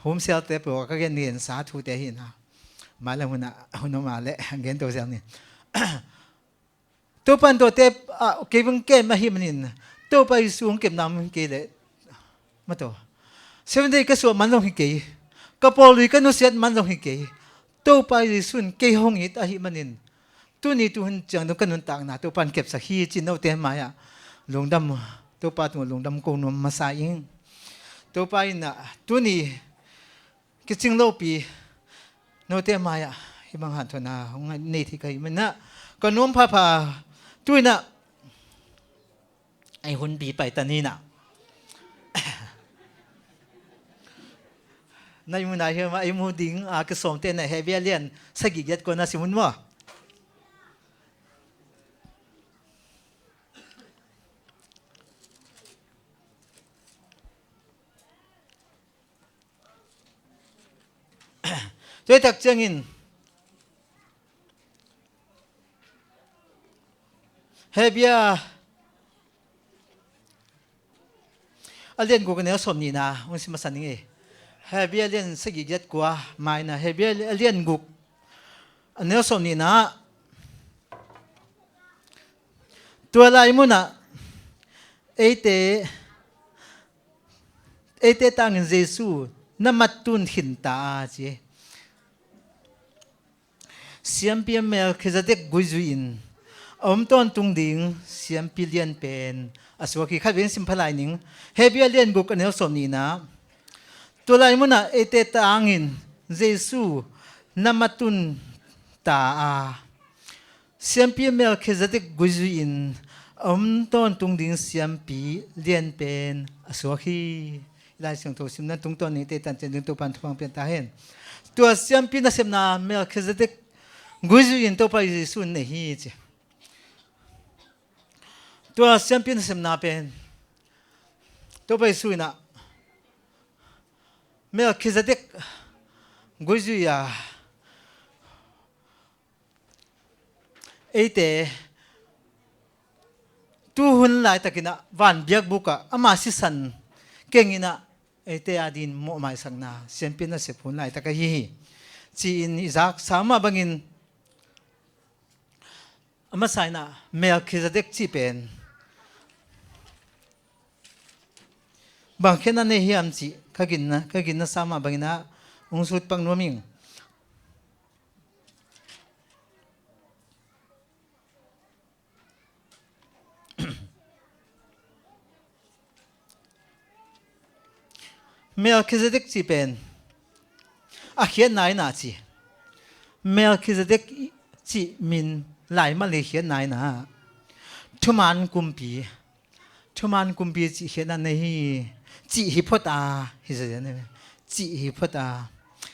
homesickte peuh ka gen, gen sa thute hi in a. Mailam hun ah, hun om a leh gen to ziau ni. Topa in tuate, ah, kei bang kem ahih manin, Topa Jesu hong kepna om kei leh, mah tawh, Seven Day ka suah man zong hi kei, ka pawlui ka nusiat man zong hi kei. Topa Jesu in kei hong it ahih manin, tuni tuhun ciang dong ka nuntakna Topa in kepsak hi, ci-in note mai-ah lungdam, Topa tungah lungdam ko nuam masa ing. Topa in a, tuni kicing lopi note mai-ah hih bang hanthawnna hong nei thei ka hih manin a, ka nuam phapha. Tu-in a, ei hunpi pai ta ni in a. Na i mu nai hiam a, i mu ding a kisawmte na Hebru a lian sagih giat kua na sim un maw? Tua tak ciangin Hebru a lian guk a neu sawm nihna hong sim masa ning ei. Hebru a lian sagih giat kua mai in a, Hebru a lian guk a neu sawm nihna. Tua lai munah eite, eite tangin Jesu na mattun khinta a ci. Siampi a Melkhizedek guizui-in a om tawntung ding siampi lian pen a suak hi. Khat vei sim pha lai ning. Hebru a lian guk a neu sawm nihna. Tua lai munah eite tangin Jesu na mattun ta a, siampi Melkhizedek guizui-in a om tawntung ding siampi lian pen a suak hi. Lai Siangtho simna tungtawn eite tan cian ding Topa in thupha pia ta hen. Tua siampi nasepna Melkhizedek guizui-in Topa Jesu in nei hi ci. Tua siampi nasepna pen Topa Jesu in a Melkhizedek guizui a eite tuhun laitakin a van biakbuk ah ama sisan keng in a eite adingin mawhmaisakna siampi nasep hun laitak ahi hi, ci-in i zaksa mah bangin, a masa in a Melkhizedek cih pen bang khiatna nei hiam cih ka ginna, ka ginna sa mah bangin a hong sut pak nuam ing. Melkhizedek cih pen a khiatna in a ci. Melkhizedek cih min laimal hi khiatna in a thuman kumpi, thuman kumpi cih khiatna nei hi, cih hi phot a, hi zia nei, cih hi phot a.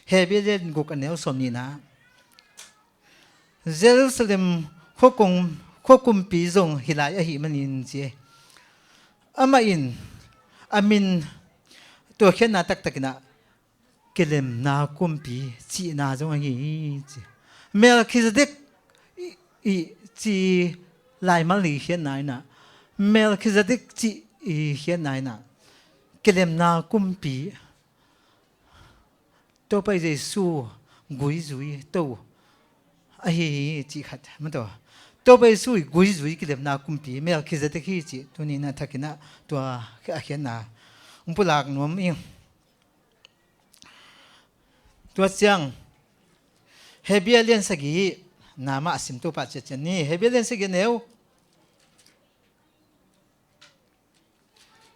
Hebru lian guk a neu sawm nihna. Jerusalem khuakong, khuakumpi zong hi lai ahih manin ci. Amah in a min tua khiatna taktakin a kilemna kumpi cihna zong ahi hi ci. Melkhizedek i, i ci laimal hi khiatna in a, Melkhizedek cih hi khiatna in a kilemna kumpi, Topa Jesu guizui to ahi hi cih khat, mah tawh. Topa Jesu i guizui kilemna kumpi Melkhizedek hi cih tuni-in a thakin ah tua a khiatna hong pulak nuam ing. Tua ciang Hebru lian sagih na mah a sim to pah ciatciat ni. Hebru lian sagih a neu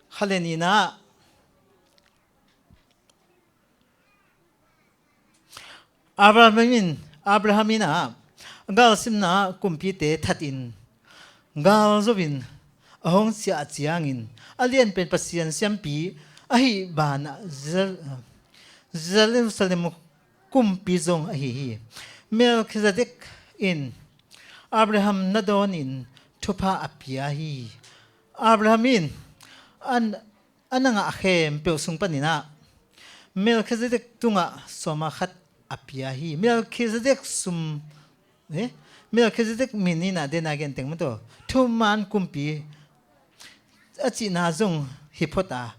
khat le nihna ah Abraham in, Abraham in ah galsimna kumpite thatin gal zo-in a hong ciah ciangin a lianpen Pasian siampi ahih banah Jer-, Jerusalem kumpi zong ahi hi. Melkhizedek in Abraham na dawnin thupha a pia hi. Abraham in an a na ngah khempeuh sung panin ah Melkhizedek tungah sawma khat a pia hi. Melkhizedek sum, eh? Melkhizedek min in ah den a gen teng maw, tua thuman kumpi a cihna zong hi phot a,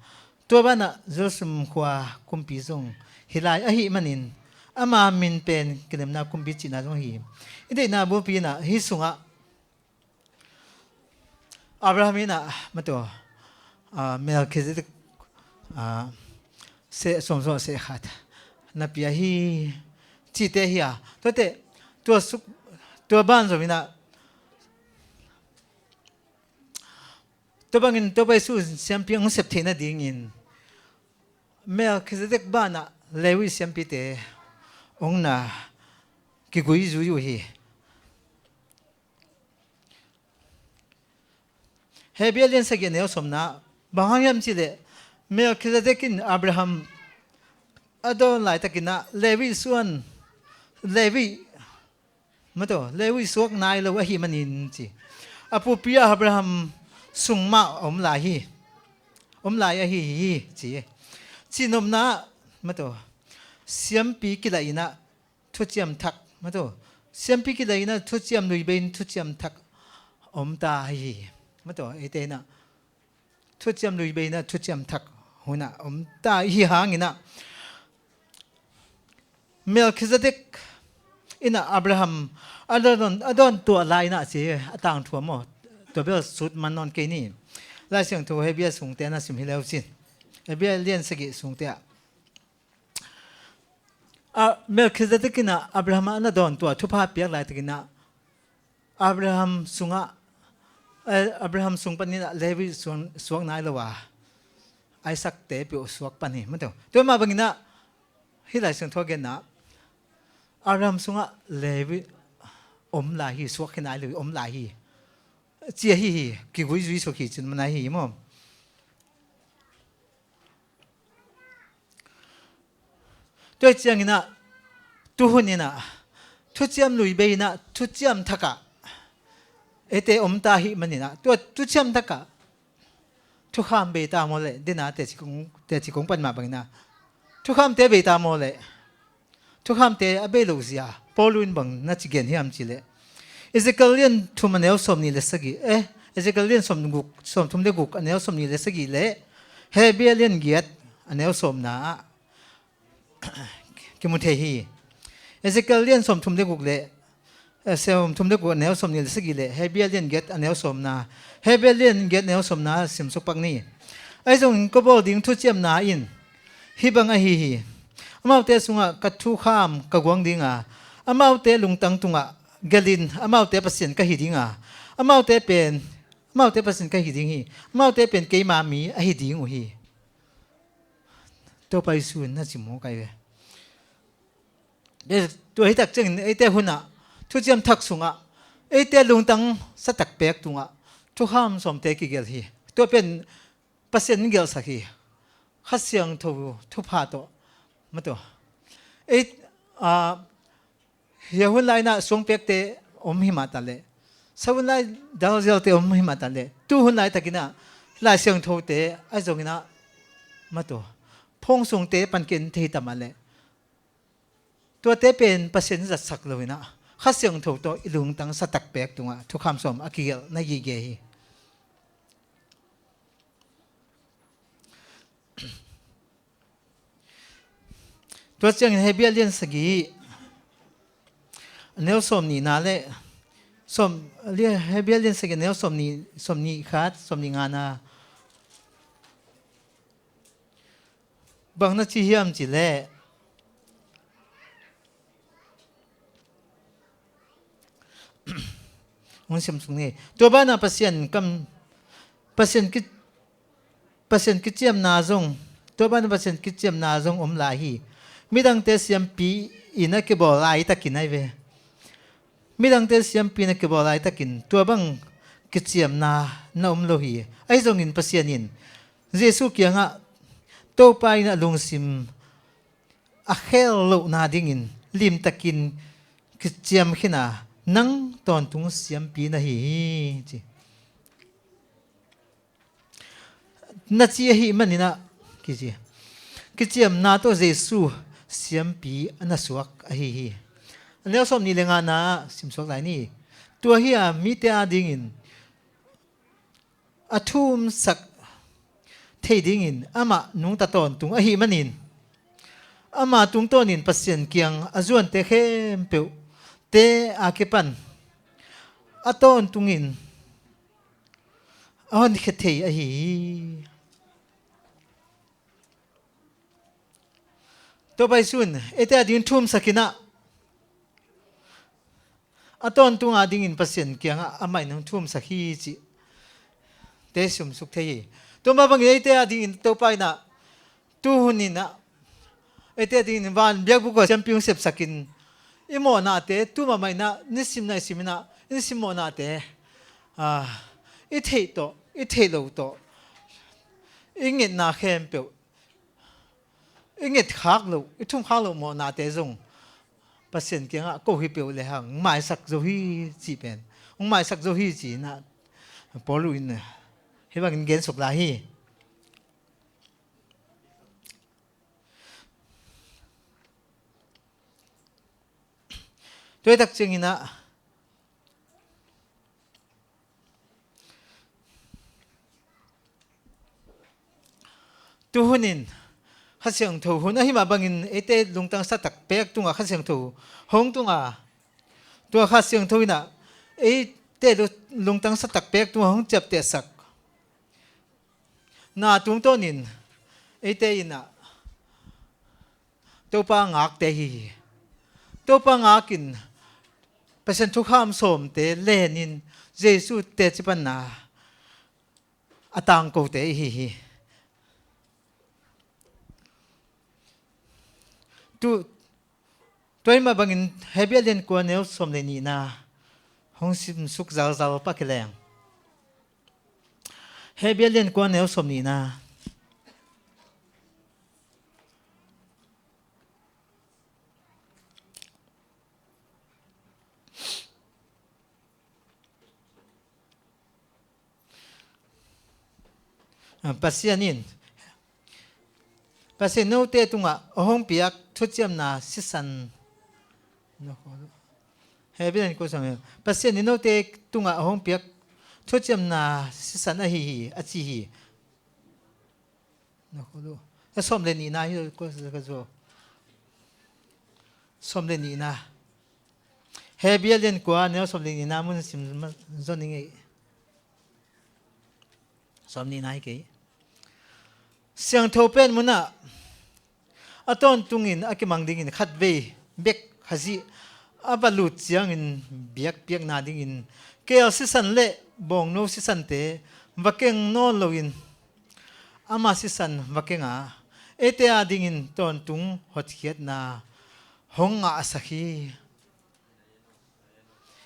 tua banah Jerusalem khua kumpi zong hi lai ahih manin ama min pen kilemna kumpi cihna zong hi. I deihna bulpi in ah hih sungah Abraham in ah maw, tua, ah, Melkhizedek, ah, seh sawm sawm seh khat na pia hi cihte hi a, tuate tua suk, tua banzom in ah tua bangin Topa Jesu siampi hong sep theih nadingin Melkhizedek banah Levi siampite hong na kiguizui uh hi. Hebru lian sagih a neu sawmna, bang hang hiam cih leh Melkhizedek in Abraham a dawn laitakin ah Levi suan, Levi, maw, tua Levi suak nai lo ahih manin ci. A pupi Abraham sung mah a om lai hi, om lai ahi hi ci. Cihnopna ah maw, tua siampi kilaih in ah thuciam thak, maw, tua siampi kilaih in ah thuciam lui bei in thuciam thak om ta hi. Maw, tua eite in ah thuciam lui bei in ah thuciam thak hun ah om ta hi hangin ah Melkhizedek in ah Abraham a dawn, a dawn tuah lai in ah ci a tangthu a maw, tua bel sut man nawn kei ni. Lai Siangtho Hebru sungte na sim hi leu cin. Hebru lian sagih sungte ah a, Melkhizedek in ah Abraham a na dawn tua thupha piak laitakin ah Abraham sungah, eh, Abraham sung panin ah Levi suak, suak nai lo a, Isaac te peuh suak pan hi, maw, tua. Tua mah bangin ah hih Lai Siangtho a genna ah Abraham sungah Levi om lai hi, suak hi nai lo, om lai hi ci ahi hi, kiguizui suk hi cin man ahi hi maw. Tua ciangin ah tuhun in ah thuciam lui bei in ah thuciam thak ah eite om ta ahih manin ah tua thuciam thak ah thukham bei ta maw leh, den a teci kong, teci kong pan mah bangin ah thukhamte bei ta maw leh, thukhamte a bei loh zia Paul in bang na ci gen hiam cih leh, Ezekiel lian thum a neu sawm nih le sagih, eh, Ezekiel lian sawm guk, sawm thum le guk a neu sawm nih le sagih le Hebru lian giat a neu sawmna ah kimu thei hi. Ezekiel lian sawm thum le guk le, eh, sawm thum le guk a neu sawm nih le sagih le Hebru lian giat a neu sawmna, Hebru lian giat a neu sawmna simsuk pak ni. Ahi zongin ka bawl ding thuciamna in hih bang ahi hi. Amaute sungah ka thukham ka guang ding a, amaute lungtang tungah gelhin amaute Pasian ka hi ding a, amaute pen, amaute Pasian ka hi ding hi. Amaute pen keima mi ahi ding uh hi. Topa Jesu in na ci mawk ahi ve. Tua hi tak ciangin eite hun ah thuciam thak sungah eite lungtang sa tak pek tungah thukham sawmte kigelh hi. Tua pen Pasian in gelhsak hi. Kha Siangtho thupha tawh, maw, tua. Ei, a, hia hun lai in ah suang pekte om hi mah ta leh, sa hun lai dalzialte om hi mah ta leh, tu hun laitakin ah Lai Siangthote ahi zongin ah, maw, tua, phone sungte panken thei ta mah leh, tuate pen Pasian in zatsak lo in ah Kha Siangtho tawh i lungtang sa tak pek tungah thukham sawm a kigelh na gige hi. Tua ciangin Hebru lian sagih a neu sawm nihna le Sawm, lia, Hebrew lian sagih, a neu sawmnih, sawmnih khat, sawmnih ngana. Bang na ci hiam cih leh, hong sim suk ni. Tua banah Pasian kam, Pasian ki, Pasian kiciamna zong, tua banah Pasian kiciamna zong om lai hi. Midangte siampi in a kibawl laitakin ahi ve. Midangte siampi in a kibawl laitakin tua bang kiciamna na om lo hi. Ahi zongin Pasian in Jesuh kiangah, Topa in a lungsim a khel lohna dingin limtakin kiciam khin a, nang tawntung siampi na hi hi, ci. Na ci ahih manin ah, kici, kiciamna tawh Jesuh siampi a na suak ahi hi. A neu sawmnih le ngana ah simsuak lai ni. Tua hi a, mite adingin a thumsak thei dingin amah nungta tawntung ahih manin, ama tungtawnin Pasian kiang a zuante khempeuhte a kipan a tawntungin a honkhia thei ahi hi. Topa Jesuh in eite adingin thumsak in ah, a tawntung adingin Pasian kiangah amah in hong thumsak hi cih te simsuk thei hi. Tua mah bangin eite adingin Topa in ah, tu hun in ah, eite adingin van biakbuk ah siampi hong sepsak in, i mawhnate tu mahmah in ah, nisim na i sim in ah, i nisim mawhnate, ah, i theih tawh, i theih lo tawh, i ngetna khempeuh, i ngetkhak loh, i thumkhak loh mawhnate zong Pasian kiangah ko hi peuh le hang, hong maisak zo hi cih pen, hong maisak zo hi ci-in ah Paul in hih bangin gensuk lai hi. Tua hi tak ciangin ah, tu hun in Kha Siangtho hun ahih mah bangin eite lungtang sa tak pek tungah Kha Siangtho hong tung a, tua Kha Siangtho in ah eite lu-, lungtang sa tak pek tungah hong ciaptehsak na tungtawnin eite in ah Topa ngakte hi hi. Topa ngakin Pasian thukham sawmte lenin Jesuh teci panna a tangkote ihi hi. Tu, tua hi mah bangin Hebrew lian kua neu sawm le nihna hong simsuk zalzal pak hi leng. Hebrew lian kua neu sawm nihna. Ah, Pasian in, Pasian note tungah a hong piak thuciamna sisan. Hebrew in kua sawm, Pasian in note tungah a hong piak thuciamna sisan ahi hi, a ci hi. Na khaw lo. A sawm le nihna hi, kua sa ka zo. Sawm le nihna. Hebrew lian kua neu sawm le nihna mun sim ma-, zon i ngei. Sawm nihna hi kei. Siangtho pen munah a tawntungin a kimang dingin khatvei bek Khazih a va lut ciangin biakpiakna dingin keel sisan le bawngno sisante va keng nawn loin ama sisan va keng a, eite adingin tawntung hotkhiatna hong ngahsak hi.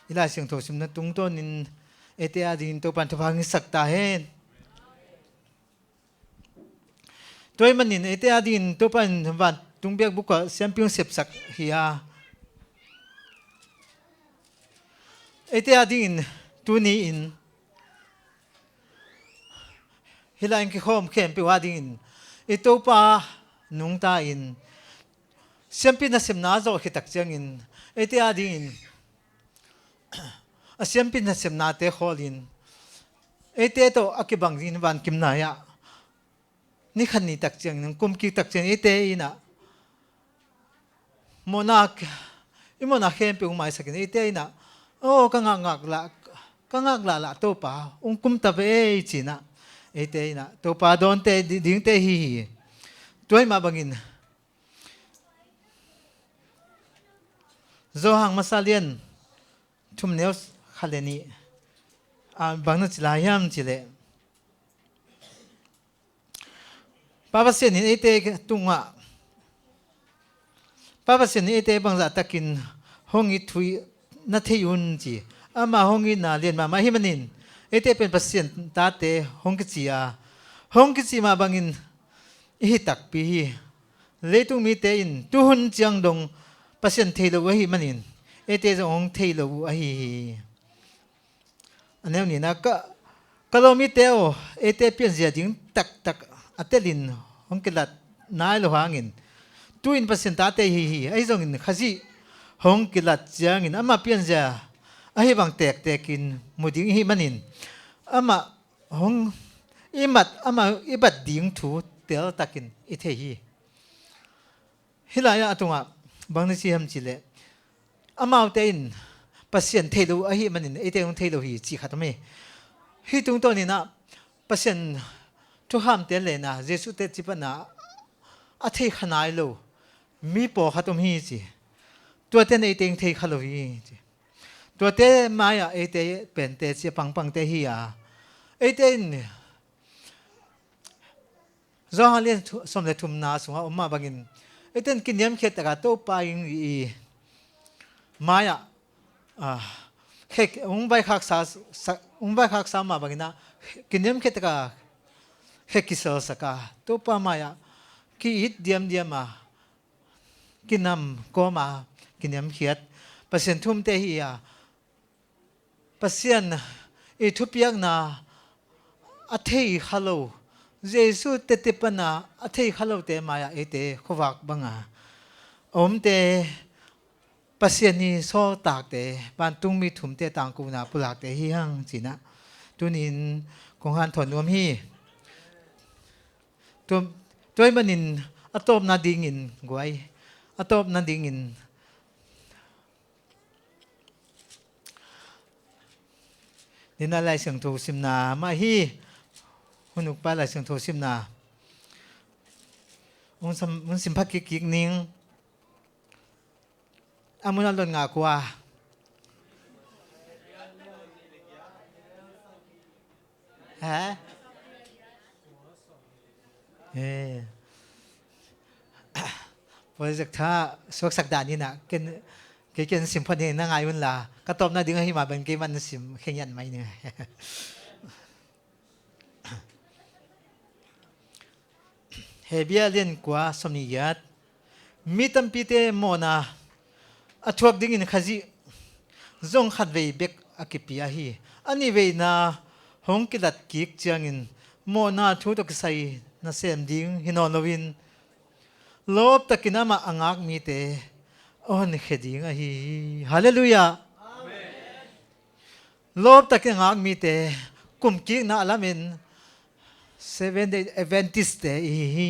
I Lai Siangtho simna tungtawnin eite adingin Topan thupha hong hisak ta hen. Tua ahih manin eite adingin Topa in vantung biakbuk ah siampi hong sepsak hi a, eite adingin tuni-in hih lai-in kikhawm khempeuh adingin i Topa nungta in siampi nasepna a zawh khit tak ciangin eite adingin a siampi nasepnate khawlin eite tawh a kibang dingin vankimna ah ni khat ni tak ciangin, kum kik tak ciangin eite in ah mawhna, i mawhna khempeuh hong maisakin eite in ah Aw, ka ngakngak lah, ka ngaklah lah Topa hong kum ta ve ei, ci-in ah, eite in ah Topa dawnte di-, dingte hi hi. Tua ahih mah bangin Johan masa lian thum neu khat le nih ah bang na ci lai hiam cih leh, Pa Pasian in eite tungah, Pa Pasian in eite bangzah takin hong it thu na thei un ci. Ama hong itna lian mahmah ahih manin eite pen Pasian tate hong kici a, hong kici mah bangin i hi takpi hi. Leitung mite in tuhun ciang dong Pasian thei lo uh ahih manin eite zong hong thei lo uh ahi hi. A neu nihna, ka, ka lawm mite aw, eite pianzia ding taktak a telin hong kilat nai lo hangin tu-in Pasian tate hi hi. Ahi zongin Khazih hong kilat ciangin ama pianzia ahi bang tektekin mu ding i hih manin amah hong i mat, amah i bat ding thu teltakin i thei hi. Hih lai-ah a tungah bang na ci hiam cih leh, amaute in Pasian thei lo ahih manin eite hong thei lo hi, cih khat om hi. Hih tungtawnin ah Pasian thuhamte lena, Jesuh teci pana a thei kha nai lo mi pawlkhat om hi ci. Tuate in eite hong thei kha lo hi ci. Tuate mai-ah eite pen teci a pangpangte hi a, eite in Johan lian thu-, sawm le thumna sungah om mah bangin, eite in kiniamkhiat takah Topa in i mai-ah, ah, khek, hong vaikhaksa, sa, hong vaikhaksa mah bangin ah, kiniamkhiat takah khek kiselsak a, Topa mai-ah ki-it diamdiam a, kinam kawm a, kiniamkhiat Pasian thumte hi a, Pasian i thupiakna a thei kha lo, Jesuh teci pana a thei kha lote mai-ah eite khuavak banga a omte, Pasian i sawltakte, vantungmi thumte tangkona pulakte hi hang ci-in ah tuni-in kong hanthawn nuam hi. Tua, tua ahih manin a tawpna dingin guai, a tawpna dingin nina Lai Siangtho simna mah hi. Hun ukpa Lai Siangtho simna hong sim, hong sim pha kikkik ning. A mun a lon nga kua. Ha? Eh. Project tha suaksak dan in ah, ken, kei ken sim phot ni, na ngai un la, ka tawpna ding ahi mah bang kei man sim khe ngiat mai ni. Hebru lian kua sawmnih giat. Mi tampite mawhna a thuak dingin Khazih zong khatvei bek a kipia hi. A nihveina hong kilat kik ciangin mawhna thu tawh kisai nasem ding hi nawn loin lawptakin amah a ngak mite a honkhia ding ahi hi. Halleluiah. Lawptakin a ngak mite kumkikna a lamen Seventh Day Adventist-te i hi hi,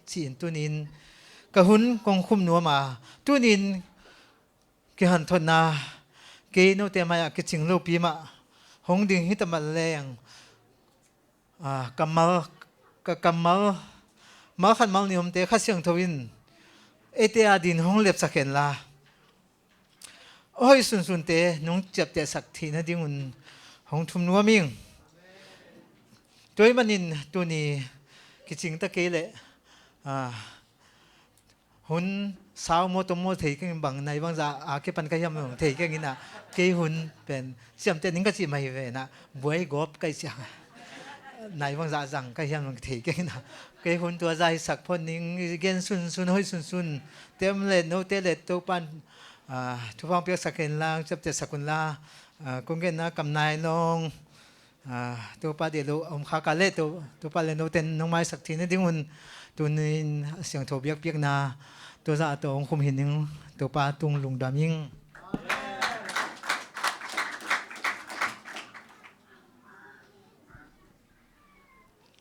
ci-in tunin ka hun kong khum nuam a, tunin kihanthawnna kei note mai-ah kicing lopi mah hong ding hi ta mah leng, ah, kammal, ka kammal, mal khat mal nih omte Kha Siangtho in eite adin hong lepsak hen la, a hoih sunsunte nong ciaptehsak theih nadingun hong thum nuam ing. Tua ahih manin tuni kicing ta kei leh, ah, hun sau maw tom maw thei keng bang, nai bangzah a kipan ka hiam bang thei keng in ah, kei hun pen ciamteh ning ka cih mah hi ve in ah, buai gawp ka hih ciang nai bangzah zang ka hiam bang thei keng in ah, kei hun tua zah hi sak phot ning. I gen sunsun, hoih sunsun te om leh note leh Topa'n, ah, thupha piaksak hen la, ciaptehsak un la, ah, kong genna kam nai nong, ah, Topa deih loh a om khak leh To-, Topa leh note'n nong maisak theih nadingun tunin a siangtho biakpiakna tua zah tawh hong khum hi ning. Topa tung lungdam ing.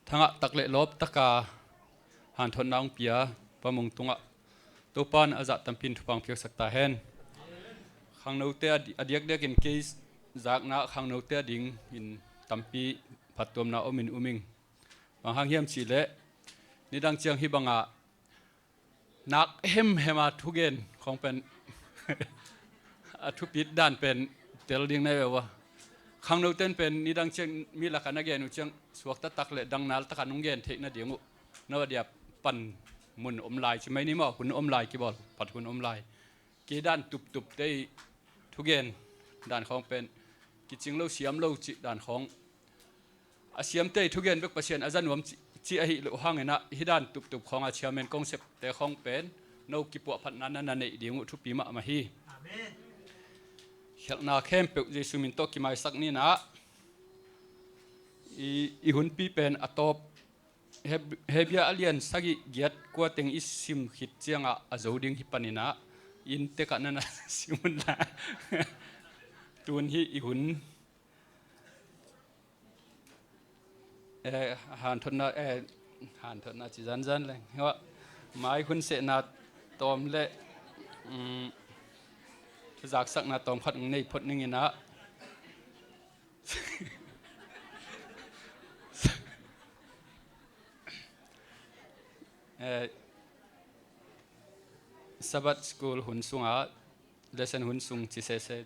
Thangah tak leh lawp taka hanthawnna hong pia Pa Mung tungah Topa'n a zah tampi in thupha hong piaksak ta hen. Khangnote a di-, a diakdiakin kei zakna khangnote adingin tampi phattuamna om in um ing. Bang hang hiam cihleh, nidang ciang hih bangah nak hemhema thugen khawng pen a thupit dan pen tel ding na hi ve ua. Khangnote'n pen nidang ciang mi lakah na gen uh ciang suak taktak le dang nal takah nong gen theih nading uh. Na va dia pan mun om lai ci mai ni maw, hun om lai kibawl, phat hun om lai. Kei dan tuptupte ih thugen dan khawng pen kicing lo siam lo cih dan khawng, a siamte ih thugen bek Pasian a za nuam ci, ci ahih loh hangin ah hih dan tuptup khawng a chairman concept te khawng pen no kipuahphatna na na neih ding uh thupi mahmah hi. Amen. Khialhna khempeuh Jesu min tawh kimaisak ni in ah, i, i hunpi pen a tawp Heb-, Hebru a lian sagih giat kua teng i sim khit ciangah a zo ding hi panin ah, inn tekah na na sim un la. Tun hih i hun, eh, hanthotna, eh, hanthotna ci zanzan leng. Hua, mai hun sehna tawm le, um, zaksakna tawm khat hong nei phot ning in ah. Eh, Sabbath School hun sungah, lesson hun sung ci sese.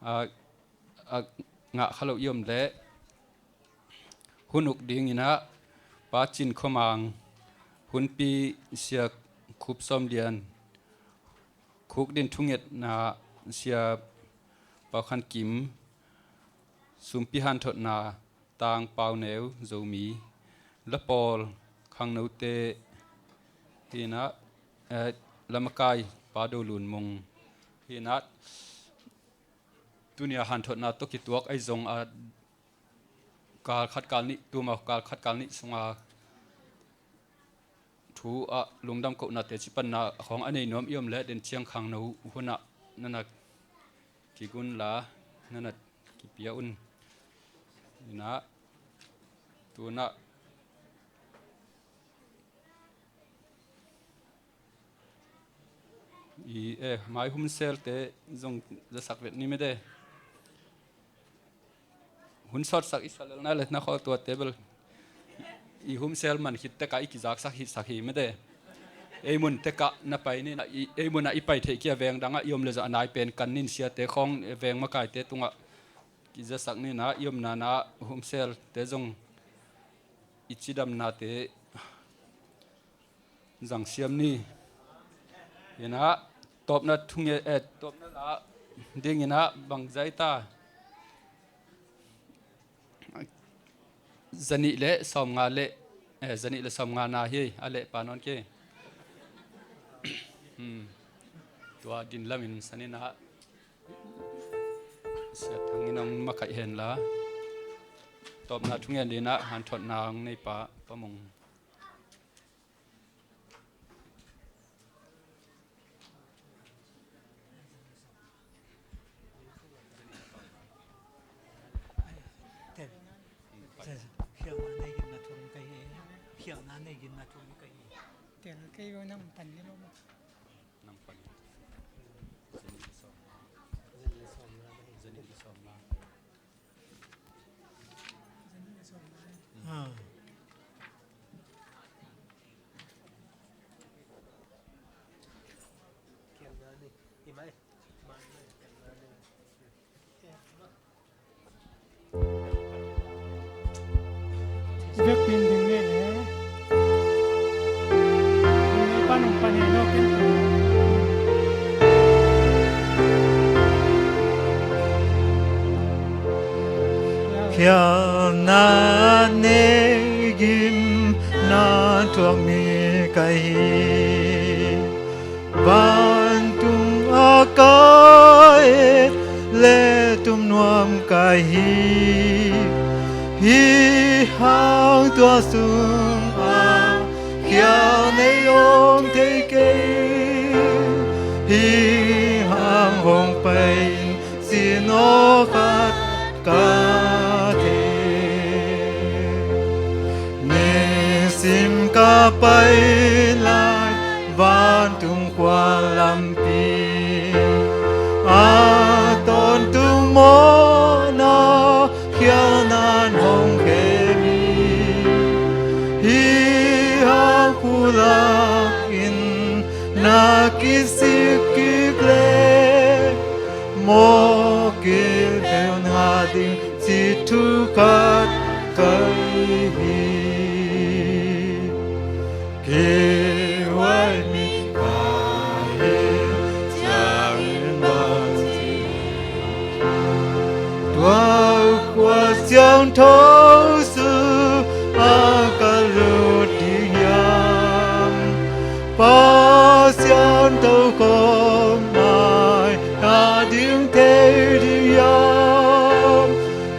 A, a, ngah kha lo i om leh hun uk dingin ah Pa Cin Khua Mang, hunpi Sia Khup Sawm Lian, khukdin thungetna Sia Pau Khan Kim, sumpi hanthotna Tang Pau Neu Zomi, la pawl khangnote hi in ah, eh, lamakai Pa Do Lun Mung hi in ah, tuni a hanthotna tawh kituak ahi zong a kal khat kal nih, tuma kal khat kal nih sunga thu ah lungdam kohnate cipanna khawng a nei nuam i om leh den ciang khangno hunah na na kigun la, na na kipia un. Hi in ah, tu in ah, i, eh, mai humselte zong zasak vet ni mede. Hun sawtsak i sa lel na le na khawl tua table. I humsel man khit tekah i kizaksak hi sak hi mede. Ei mun tekah na pai ni in ah, i, ei mun ah i pai theih kia veng dangah i om le zong a nai pen kan nin siate khawng, eh, veng makaite tungah kizasak ni in ah, i omna na humselte zong i cidamnate zang siam ni. Hi in ah, tawpna thunge, eh, tawpna la dingin ah bang zai ta. Zanih le sawmnga le, eh, zanih le sawmnga na hi, a leh pa nawn ke. Hmm. Tua din lamin sanin ah Sia Thang in hong makaih hen la. Tawpna thungen din ah hanthotna hong nei pa Pa Mung. Khialhna nei ginna thum ka hi. Khialhna nei ginna thum ka hi. Tel kei go nang pan ni lo ma. Nang pan. Zanih le sawmnga. Zanih le sawmnga. Ah. Vekpi in ding ngei le. Ding ngei pan hong pan hi lo ken. Khialhna nei gimna thuak mi ka hi. Vantung a ka et le tum nuam ka hi. Hih hang tua sungah khial nei om thei kei. Hih hang hong pai in, sin aw khat ka thei. Nisim ka pai lai vantung khua lampi a tawntung mawhna khialhna in hong khem hi. Hih hang pulak in na kisik kik le mawh kik theihna ding cih thu khat ka hi hi. Kei huai mi ka hi ciangin bang ci tua khua siangtho sungah ka lut ding hiam? Pa siangtho khawm mai a ding thei ding hiam?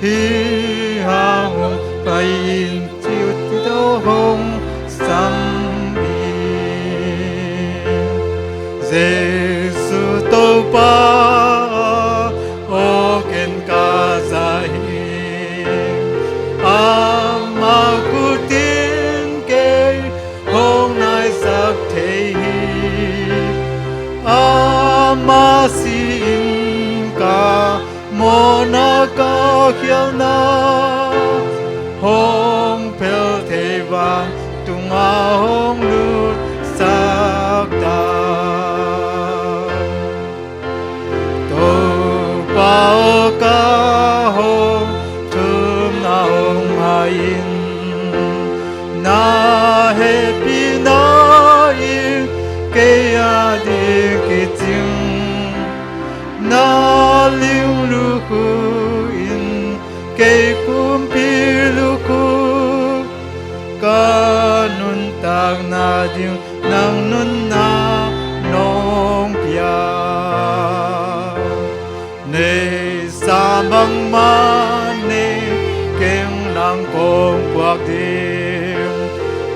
Hih hang hong pai in, cih thu hong sam in. Jesu Topa aw, ken ka za hi. Ama khut in kei hong naisak thei hi. Ama si in ka mawhna, ka khialhna hong phel thei, vantungah hong lutsak ta. Topa aw, ka hong thumna hong ngai in. Na hehpihna in kei a ding kicing, na ling lukhu in kei kumpi lukhu. Ka nuntakna ding nang nunna nong pia. Neihsa bangmah nei keng, nang kong puak ding.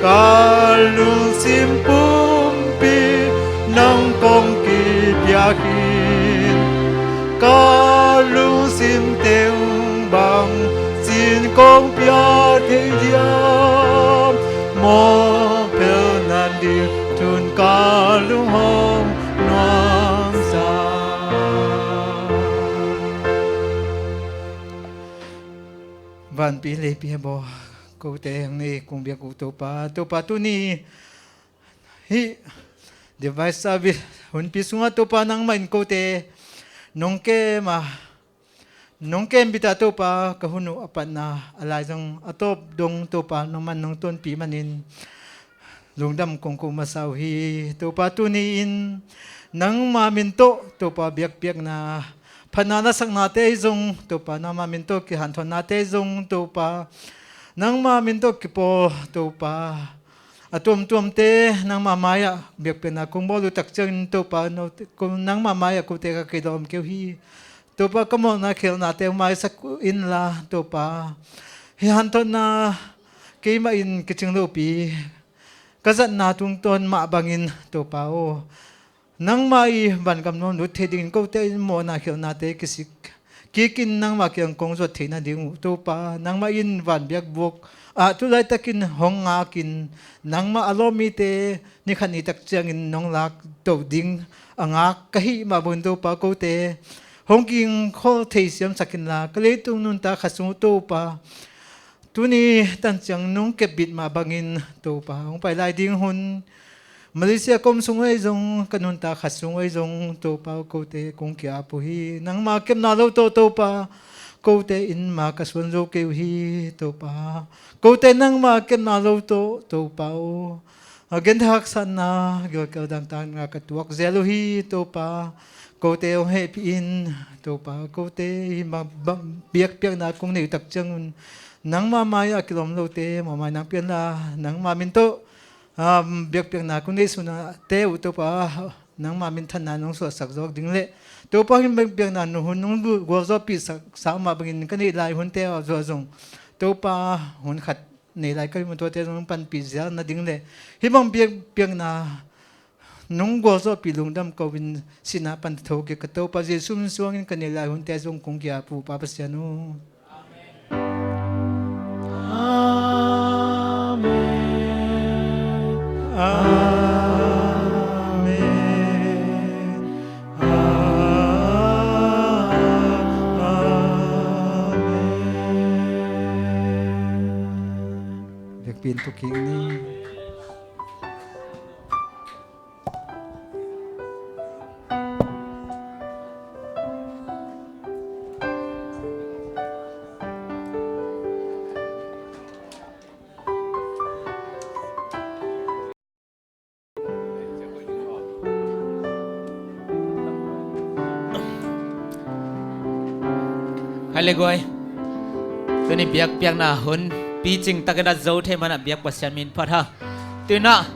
Ka lungsim pumpi nang kong kipiak in. Ka lungsim teng bang ci-in kong pia thei diam? Mawhphel nading thu-in ka lung hong nuamsa. Vanpi leipi a bawl kote hong nei kong biak uh Topa, Topa tuni hih Divine Service hunpi sungah Topa nangmah in kote nong kem a, nong kem bit a Topa, ka hun uh a patna a lai zong a tawp dong Topa nangmah in nong tonpih manin lungdam kong ko masa uh hi. Topa tuni-in nangma min tawh Topa biakpiakna, phatna lasaknate zong Topa, nangma min tawh kihanthawnate zong Topa, nangma min tawh kipawl Topa, a tuamtuamte nangma mai-ah biakpiakna kong bawl uh tak ciangin Topa, no, kong, nangma mai-ah kote ka kidawm kei uh hi. Topa, ka mawhna khialhnate maisak inla Topa, hih hanthawnna keimah in kicing lopi ka zatna tungtawn mah bangin Topa aw, nangmah i vangam nuam lut thei dingin kote in mawhna khialhnate kisik kikin nangmah kiang kong zuat theih nading uh Topa, nangmah in vanbiakbuk ah tu laitakin hong ngakin, nangmah a lawm mite ni khat ni tak ciangin nong lak toh ding a ngak ka hih mah bangin Topa, kote hong kingkhol thei siamsak inla, ka leitung nuntak khat sung uh Topa, tuni tan ciang nong kepbit mah bangin Topa, hong pai lai ding hun Malaysia ka om sung uh ei zong, ka nuntak khat sung uh ei zong, Topa aw, kote kong ki-ap uh hi. Nangma kepna lo tawh Topa, kote inn ma ka suan zo kei uh hi Topa. Kote nangma kepna lo tawh Topa aw, a genthei haksatna, gilkial dangtakna ka tuak zel uh hi Topa. Kote hong hehpih in Topa, kote hih ma-, ba-, biakpiakna kong neih uh tak ciangun nangma mai-ah kilawm lote mawhmai nang pianla, nangma min tawh, um, biakpiakna kong neih sunte uh Topa, nangma minthanna nong suahsak zawk ding le Topa, hih biakpiakna nong hun nong gualzawhpihsak sa mah bangin ka neih lai hunte uh ah zong Topa, hun khat nei lai ka hih maw, tuate zong nong panpih zial nading le hih bang biakpiakna nong gualzawhpih lungdam ko-in sihna pan tho kik ka Topa Jesu min suangin ka neih lai hunte zong kong ki-ap uh Pa Pasian aw. Amen. Amen. Amen. Biakpiak in thuk kik ni. Hai le guai. Tuni biakpiakna hun picing takin a zo thei manah biak Pasian min phat ha. Tuna